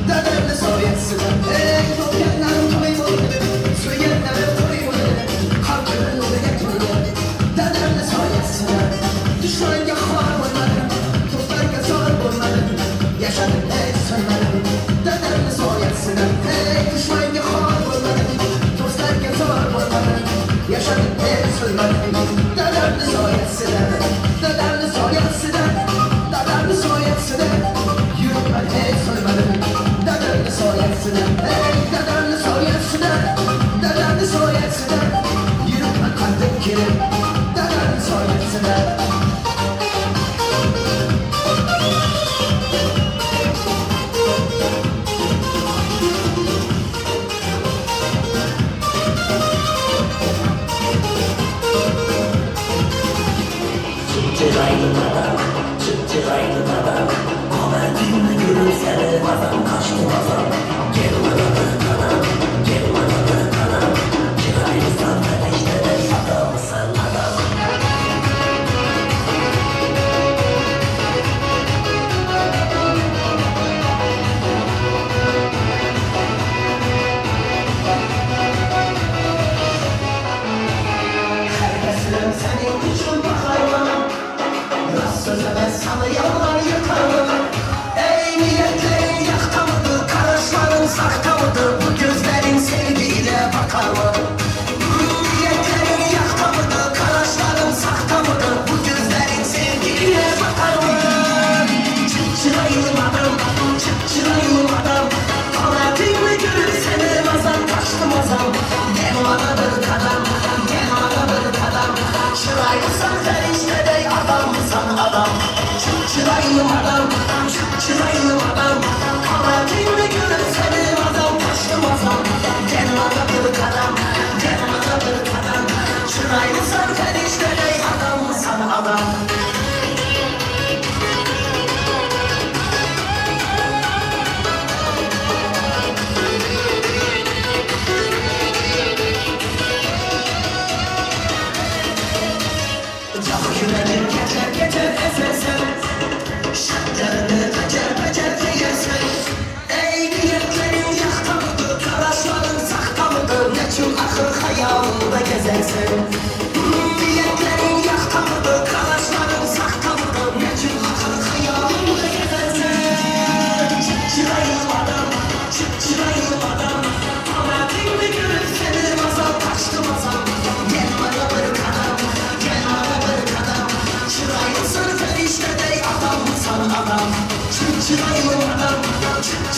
Dadamni soyasida. Ey topganlarim to'y bo'ldi, so'yganlarim qo'y bo'ldi, qalbim nurga to'ldi. Dadamni soyasida. Dushmanga xor bo'lmadim, do'stlarga zor bo'lmadim. Yashadim hech so'nmadim. Dadamni soyasida. Ey dushmanga xor bo'lmadim, do'stlarga zor bo'lmadim. Yashadim hech so'nmadim. Dadamni soyasida, dadamni soyasida, dadamni soyasida yuribman hech so'nmadim. Dadamni soyasida, ey dadamni soyasida, dadamni soyasida yuribman qattiq kelib dadamni soyasida.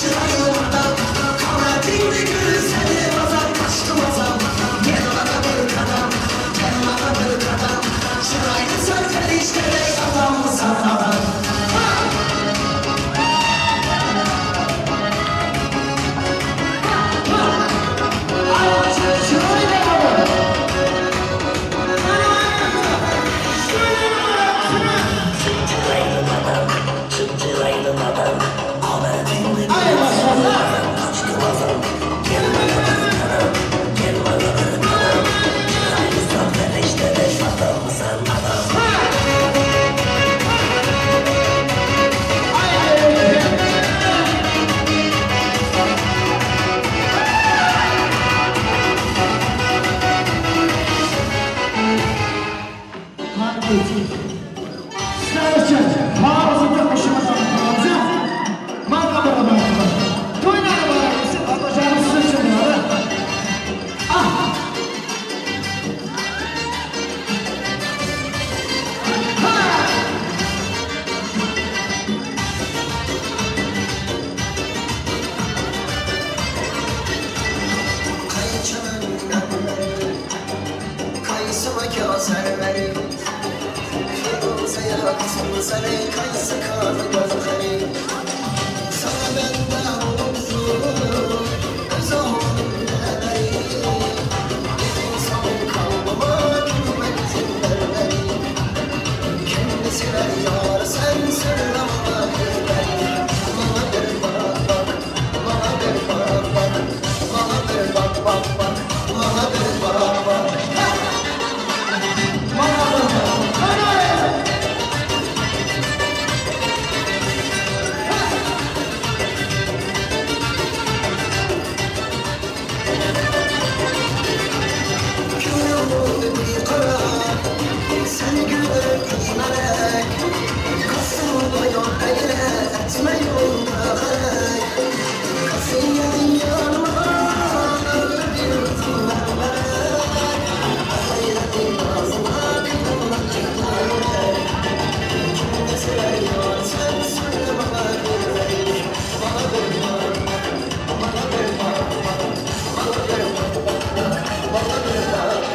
Çıraylım adam, kametimle gülü seni azar kaçtım azam. Gel bana bir kadam, gel bana. Sizlar uchun hozirda qo'shimcha marhaba marhaba. To'ylar muborak bo'lsin, opajonim siz uchun bo'ladi. Ah! Seni kayısı kanı gözleri sana benden olsun öz oğlum neleri dedim son kalbıma kıymetin berleri kendisi ver yar sen söyle bana beni bana bir bak bak bana bir bak bak bana bir bak bak bak bana bir bak bak bana bak bana. Seni görüp melek kasımda yol eyle etme yolda melek kasım yanıma bir melek eyledim ağzıma kıyılacaklar kimde sever yar sen söyle bana bir bana bir bak bana bir bak bana bir bak bana bir bak.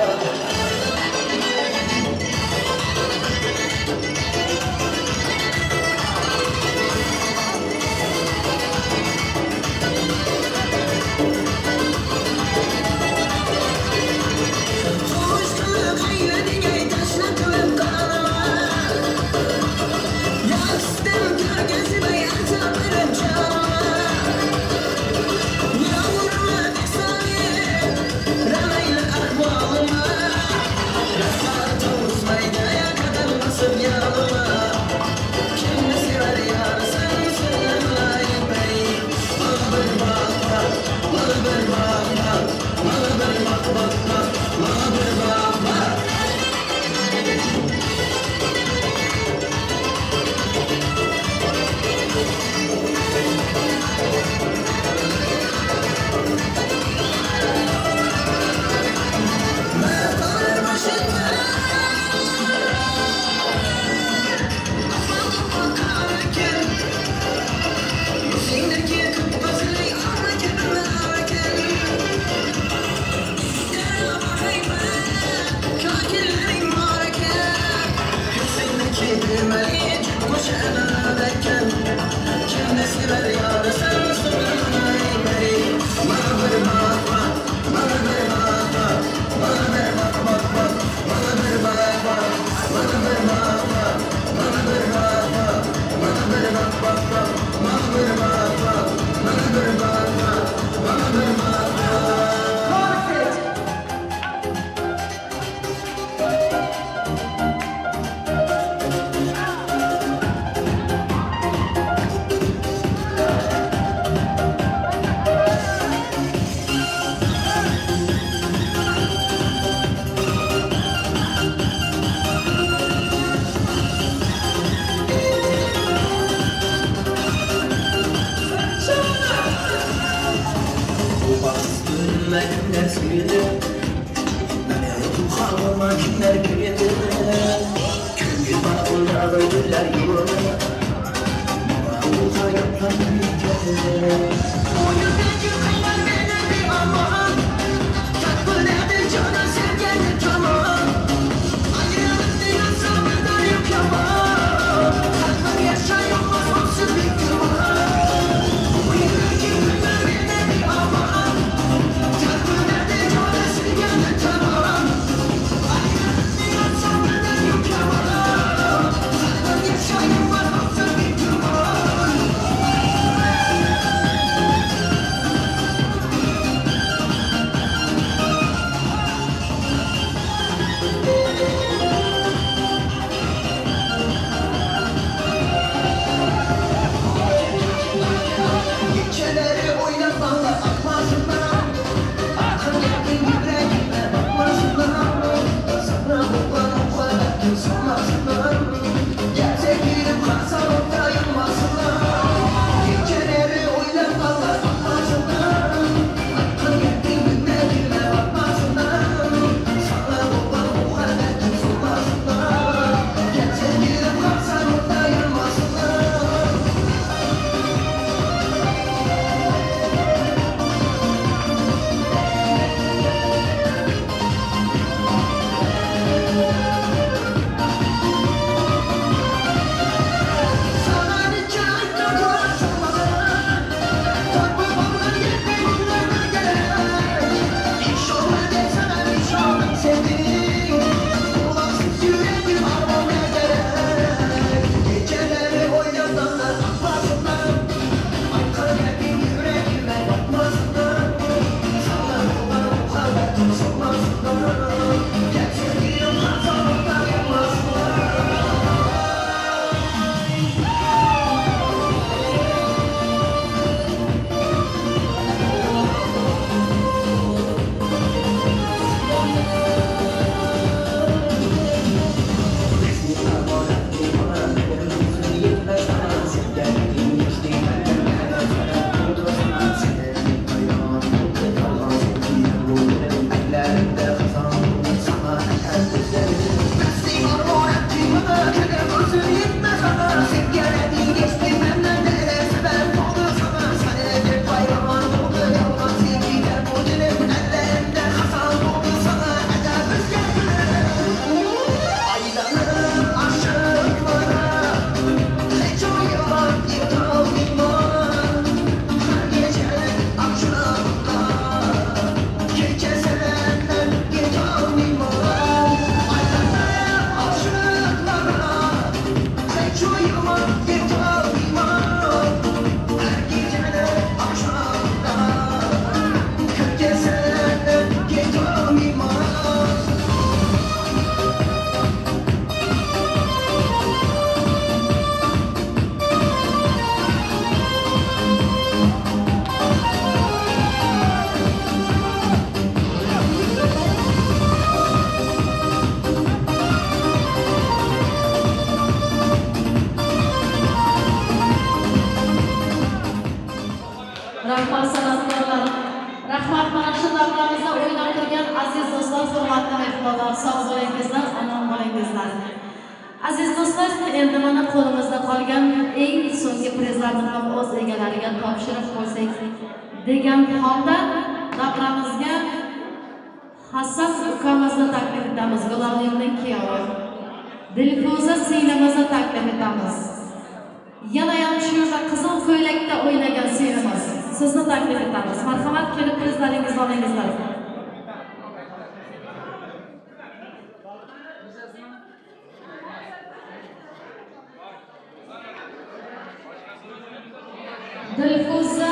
Endi mana qo'limizda qolgan eng so'nggi prizlarni ham o'z egalariga topshirib qo'ysak degan holda davramizga Hasan ukamizni taklif etamiz, Guloliyning kuyovi. Dilfuza singlimizni taklif etamiz. Yana ham shu yerda qizil ko'ylakda o'ynagan singlimiz, sizni taklif etamiz. Marhamat, kelib prizlaringizni olingizlar. Dilfuza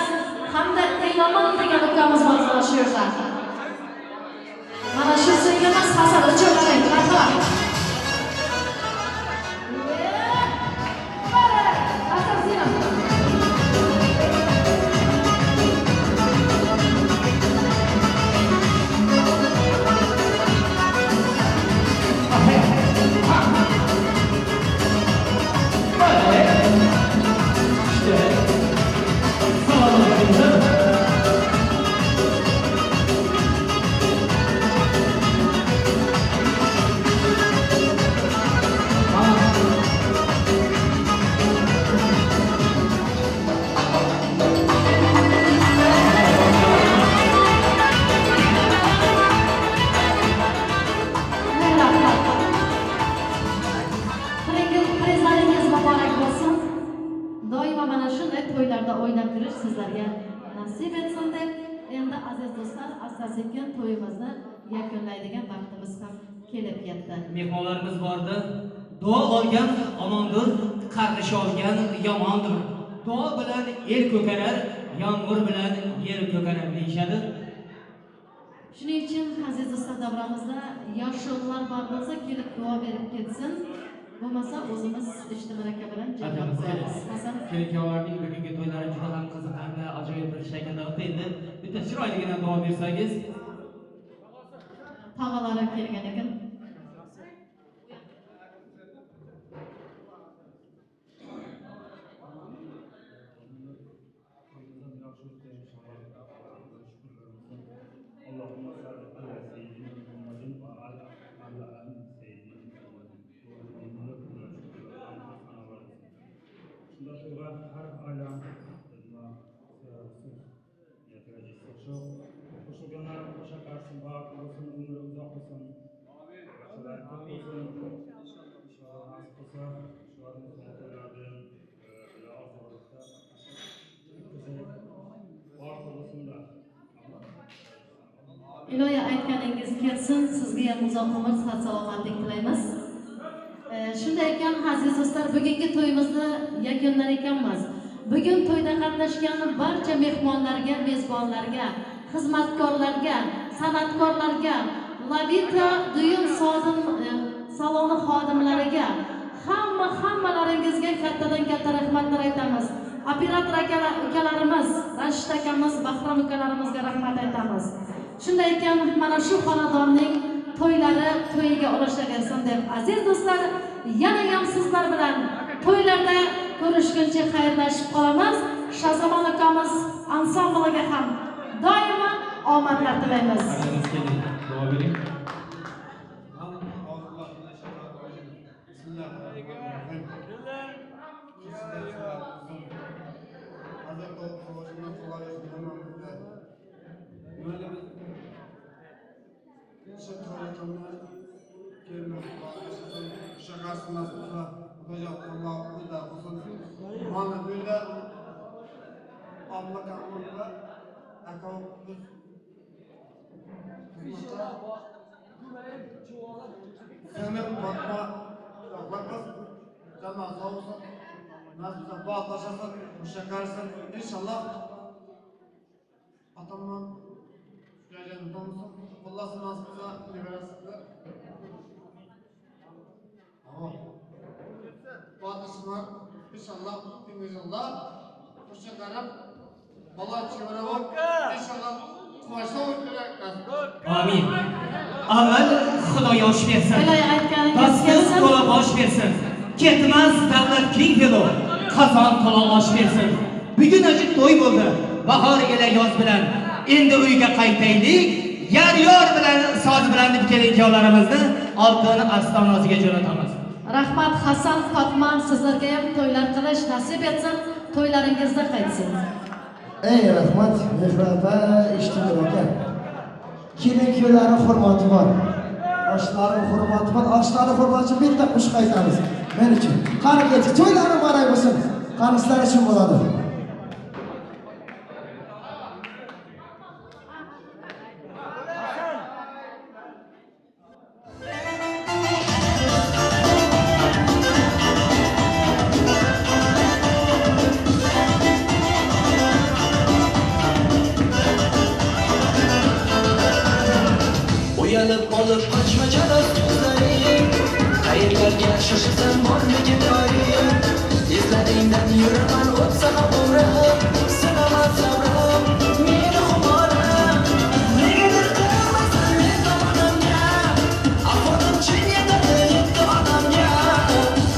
hamda Elomon degan ukamiz bor mana shu yerda. Mana shu singlimiz Hasan uchun marhamat. Hasan singlim. Prizlaringiz muborak bo'lsin. Doimo mana shunday to'ylarda o'ynab yurish sizlarga nasib etsin deb, endi aziz do'stlar, asta-sekin to'yimizni yakunlaydigan vaqtimiz ham kelib yetdi. Mehmonlarimiz bordi. Duo olgan omondir, qarg'ish olgan yomondir. Duo bilan el ko'karar, yomg'ir bilan yer ko'karar deyishadi. Shuning uchun aziz do'stlar, davramizda yoshlar bor bo'lsa kelib duo berib ketsin. Bo'lmasa o'zimiz Ijtimoiy aka bilan javob qo'yamiz. Hasan, kelin-kuyovlarning bugungi to'ylari juda ham qiziqarli, ajoyib bir shaklda o'tdi. Endi bitta chiroyligina duo bersangiz. Tog'alari kelgan ekan. Iloya aytganingiz kelsin, sizga ham uzoq umr, sihat, salomatlik tilaymiz. Shunday ekan, aziz do'stlar, bugungi to'yimizni yakunlar ekanmiz. Bugun to'yda qatnashgan barcha mehmonlarga, mezbonlarga, xizmatkorlarga, san'atkorlarga, Lavita duyum saloni xodimlariga, hammalaringizga kattadan katta rahmatlar aytamiz. Operator ukalarimiz, Rashid akamiz, Bahrom ukalarimizga rahmat aytamiz. Shunday ekan, mana shu xonadonning to'ylari to'yiga ulashaversin deb, aziz do'stlar, yana ham sizlar bilan to'ylarda ko'rishguncha xayrlashib qolamiz. Shahzomon akamiz ansambliga ham doimo omadlar tilaymiz. Duo bering. İnşallah atamdan geleceğini Allah'ın nasibine liberasında. Tamam. Bağdaşlar inşallah inşallah hoşça kalın. Allah çevre bak. İnşallah kuvaçta Amin. Avval Xudo yosh bersin. Dastur to'la bosh bersin. Ketmas davlat keng felo, qozon to'la osh bersin. Bugun ajib to'y bo'ldi. Bahor ila yoz bilan. Endi uyga qaytaylik. Yar yor bilan, soz bilan deb kelin-kuyovlarimizni oltin astonasiga jo'natamiz. Rahmat Hasan, Fatma, sizlarga ham to'ylar qilish nasib etsin, to'ylaringizda qaytsin. Ey rahmat, Mehra opa, Ishtimir aka. Kelin kuyovlarning hurmati bor. Oshlarning hurmati bor. Oshlarning hurmati uchun bitta qo'shiq aytamiz. Men uchun. Qani ketdik, to'ylari muborak bo'lsin. Qani sizlar uchun bo'ladi. Uyanıp olup kaçma çalar gözlerim. Qayerlarga shoshilsam borligi doim. Izlaringdan yuraman o'tsa ham umrim. Sinamas sabrim meni xumorim. Negadir qaramasam men tomonimga. Ahvolim chin yetadi yetti odamga.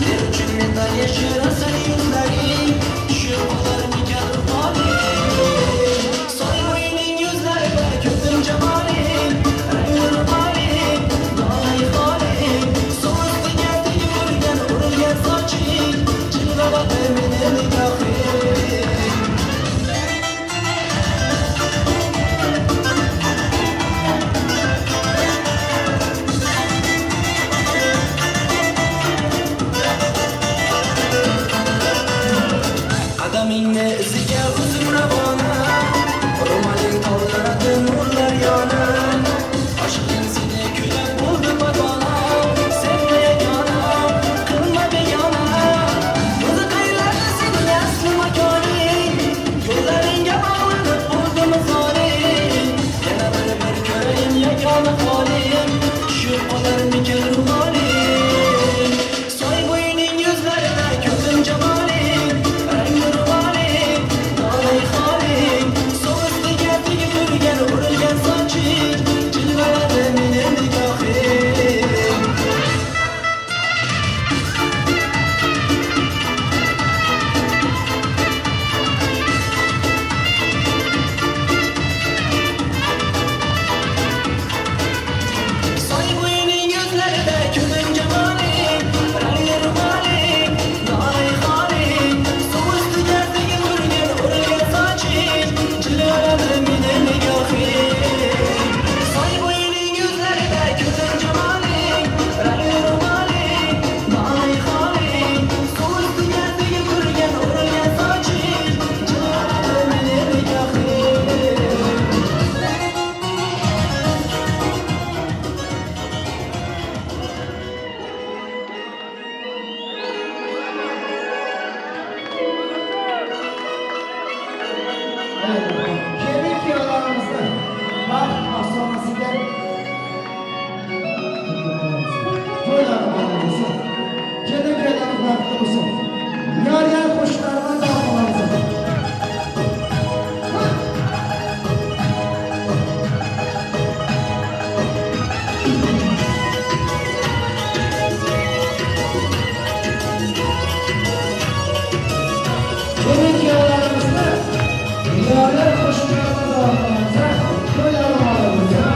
Men uchun mendan yashirasan yuzlaring. Tushib qolarmikan ro'moling. Soy bo'yining yuzlarida ko'zim jamoling. Qadamingni iziga o'zim ravona, ro'moling tovlanadi nurlar yona. Oshiqing seni kuylab bo'ldi parvona, sevgi yagona, qilma begona. O'zi qaylarda sening asli makoning, yo'llaringga bog'lanib bo'ldim zoring. Yana bir ko'rayin yagona holim, tushib qolarmikan ro'moling. Soy bo'yining yuzlarida ko'zim jamoling. Kelin kuyovlarimizni baxt ostonasiga to'ylari muborak bo'lsin. Kelin kuyovlarimiz baxtli bo'lsin. Yor-yor qo'shiqlarini davom qilamiz. Kelin kuyovlarimizni yor-yor qo'shiqlarini davom qilamiz. To'ylari muborak bo'lsin.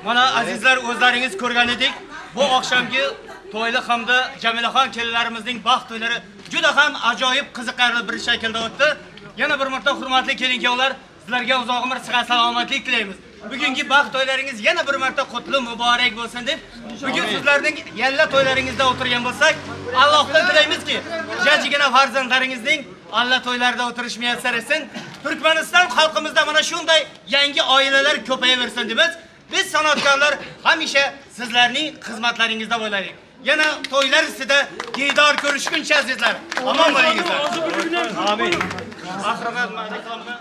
Mana azizlar, o'zlaringiz ko'rgan edik. Bu oqshomgi to'yli hamda Jamilaxon kelinlarimizning baxt to'ylari juda ham ajoyib, qiziqarli bir shaklda o'tdi. Yana bir marta hurmatli kelin-kuyovlar, sizlarga uzoq umr, sihat, salomatlik tilaymiz. Bugungi baxt to'ylaringiz yana bir marta qutli muborak bo'lsin deb, bugun sizlarning yalla to'ylaringizda o'tirgan bo'lsak, Allohdan tilaymizki, jajjigina farzandlaringizning alla to'ylarida o'tirish muyassar etsin. Turkmaniston xalqimizda mana shunday yangi oilalar ko'payaversin deymiz. Biz san'atkorlar hamisha sizlarning xizmatlaringizda bo'laylik. Yana to'ylar ustida diydor ko'rishguncha azizlar, omon bo'lingizlar. Amin. Oxirgi reklama.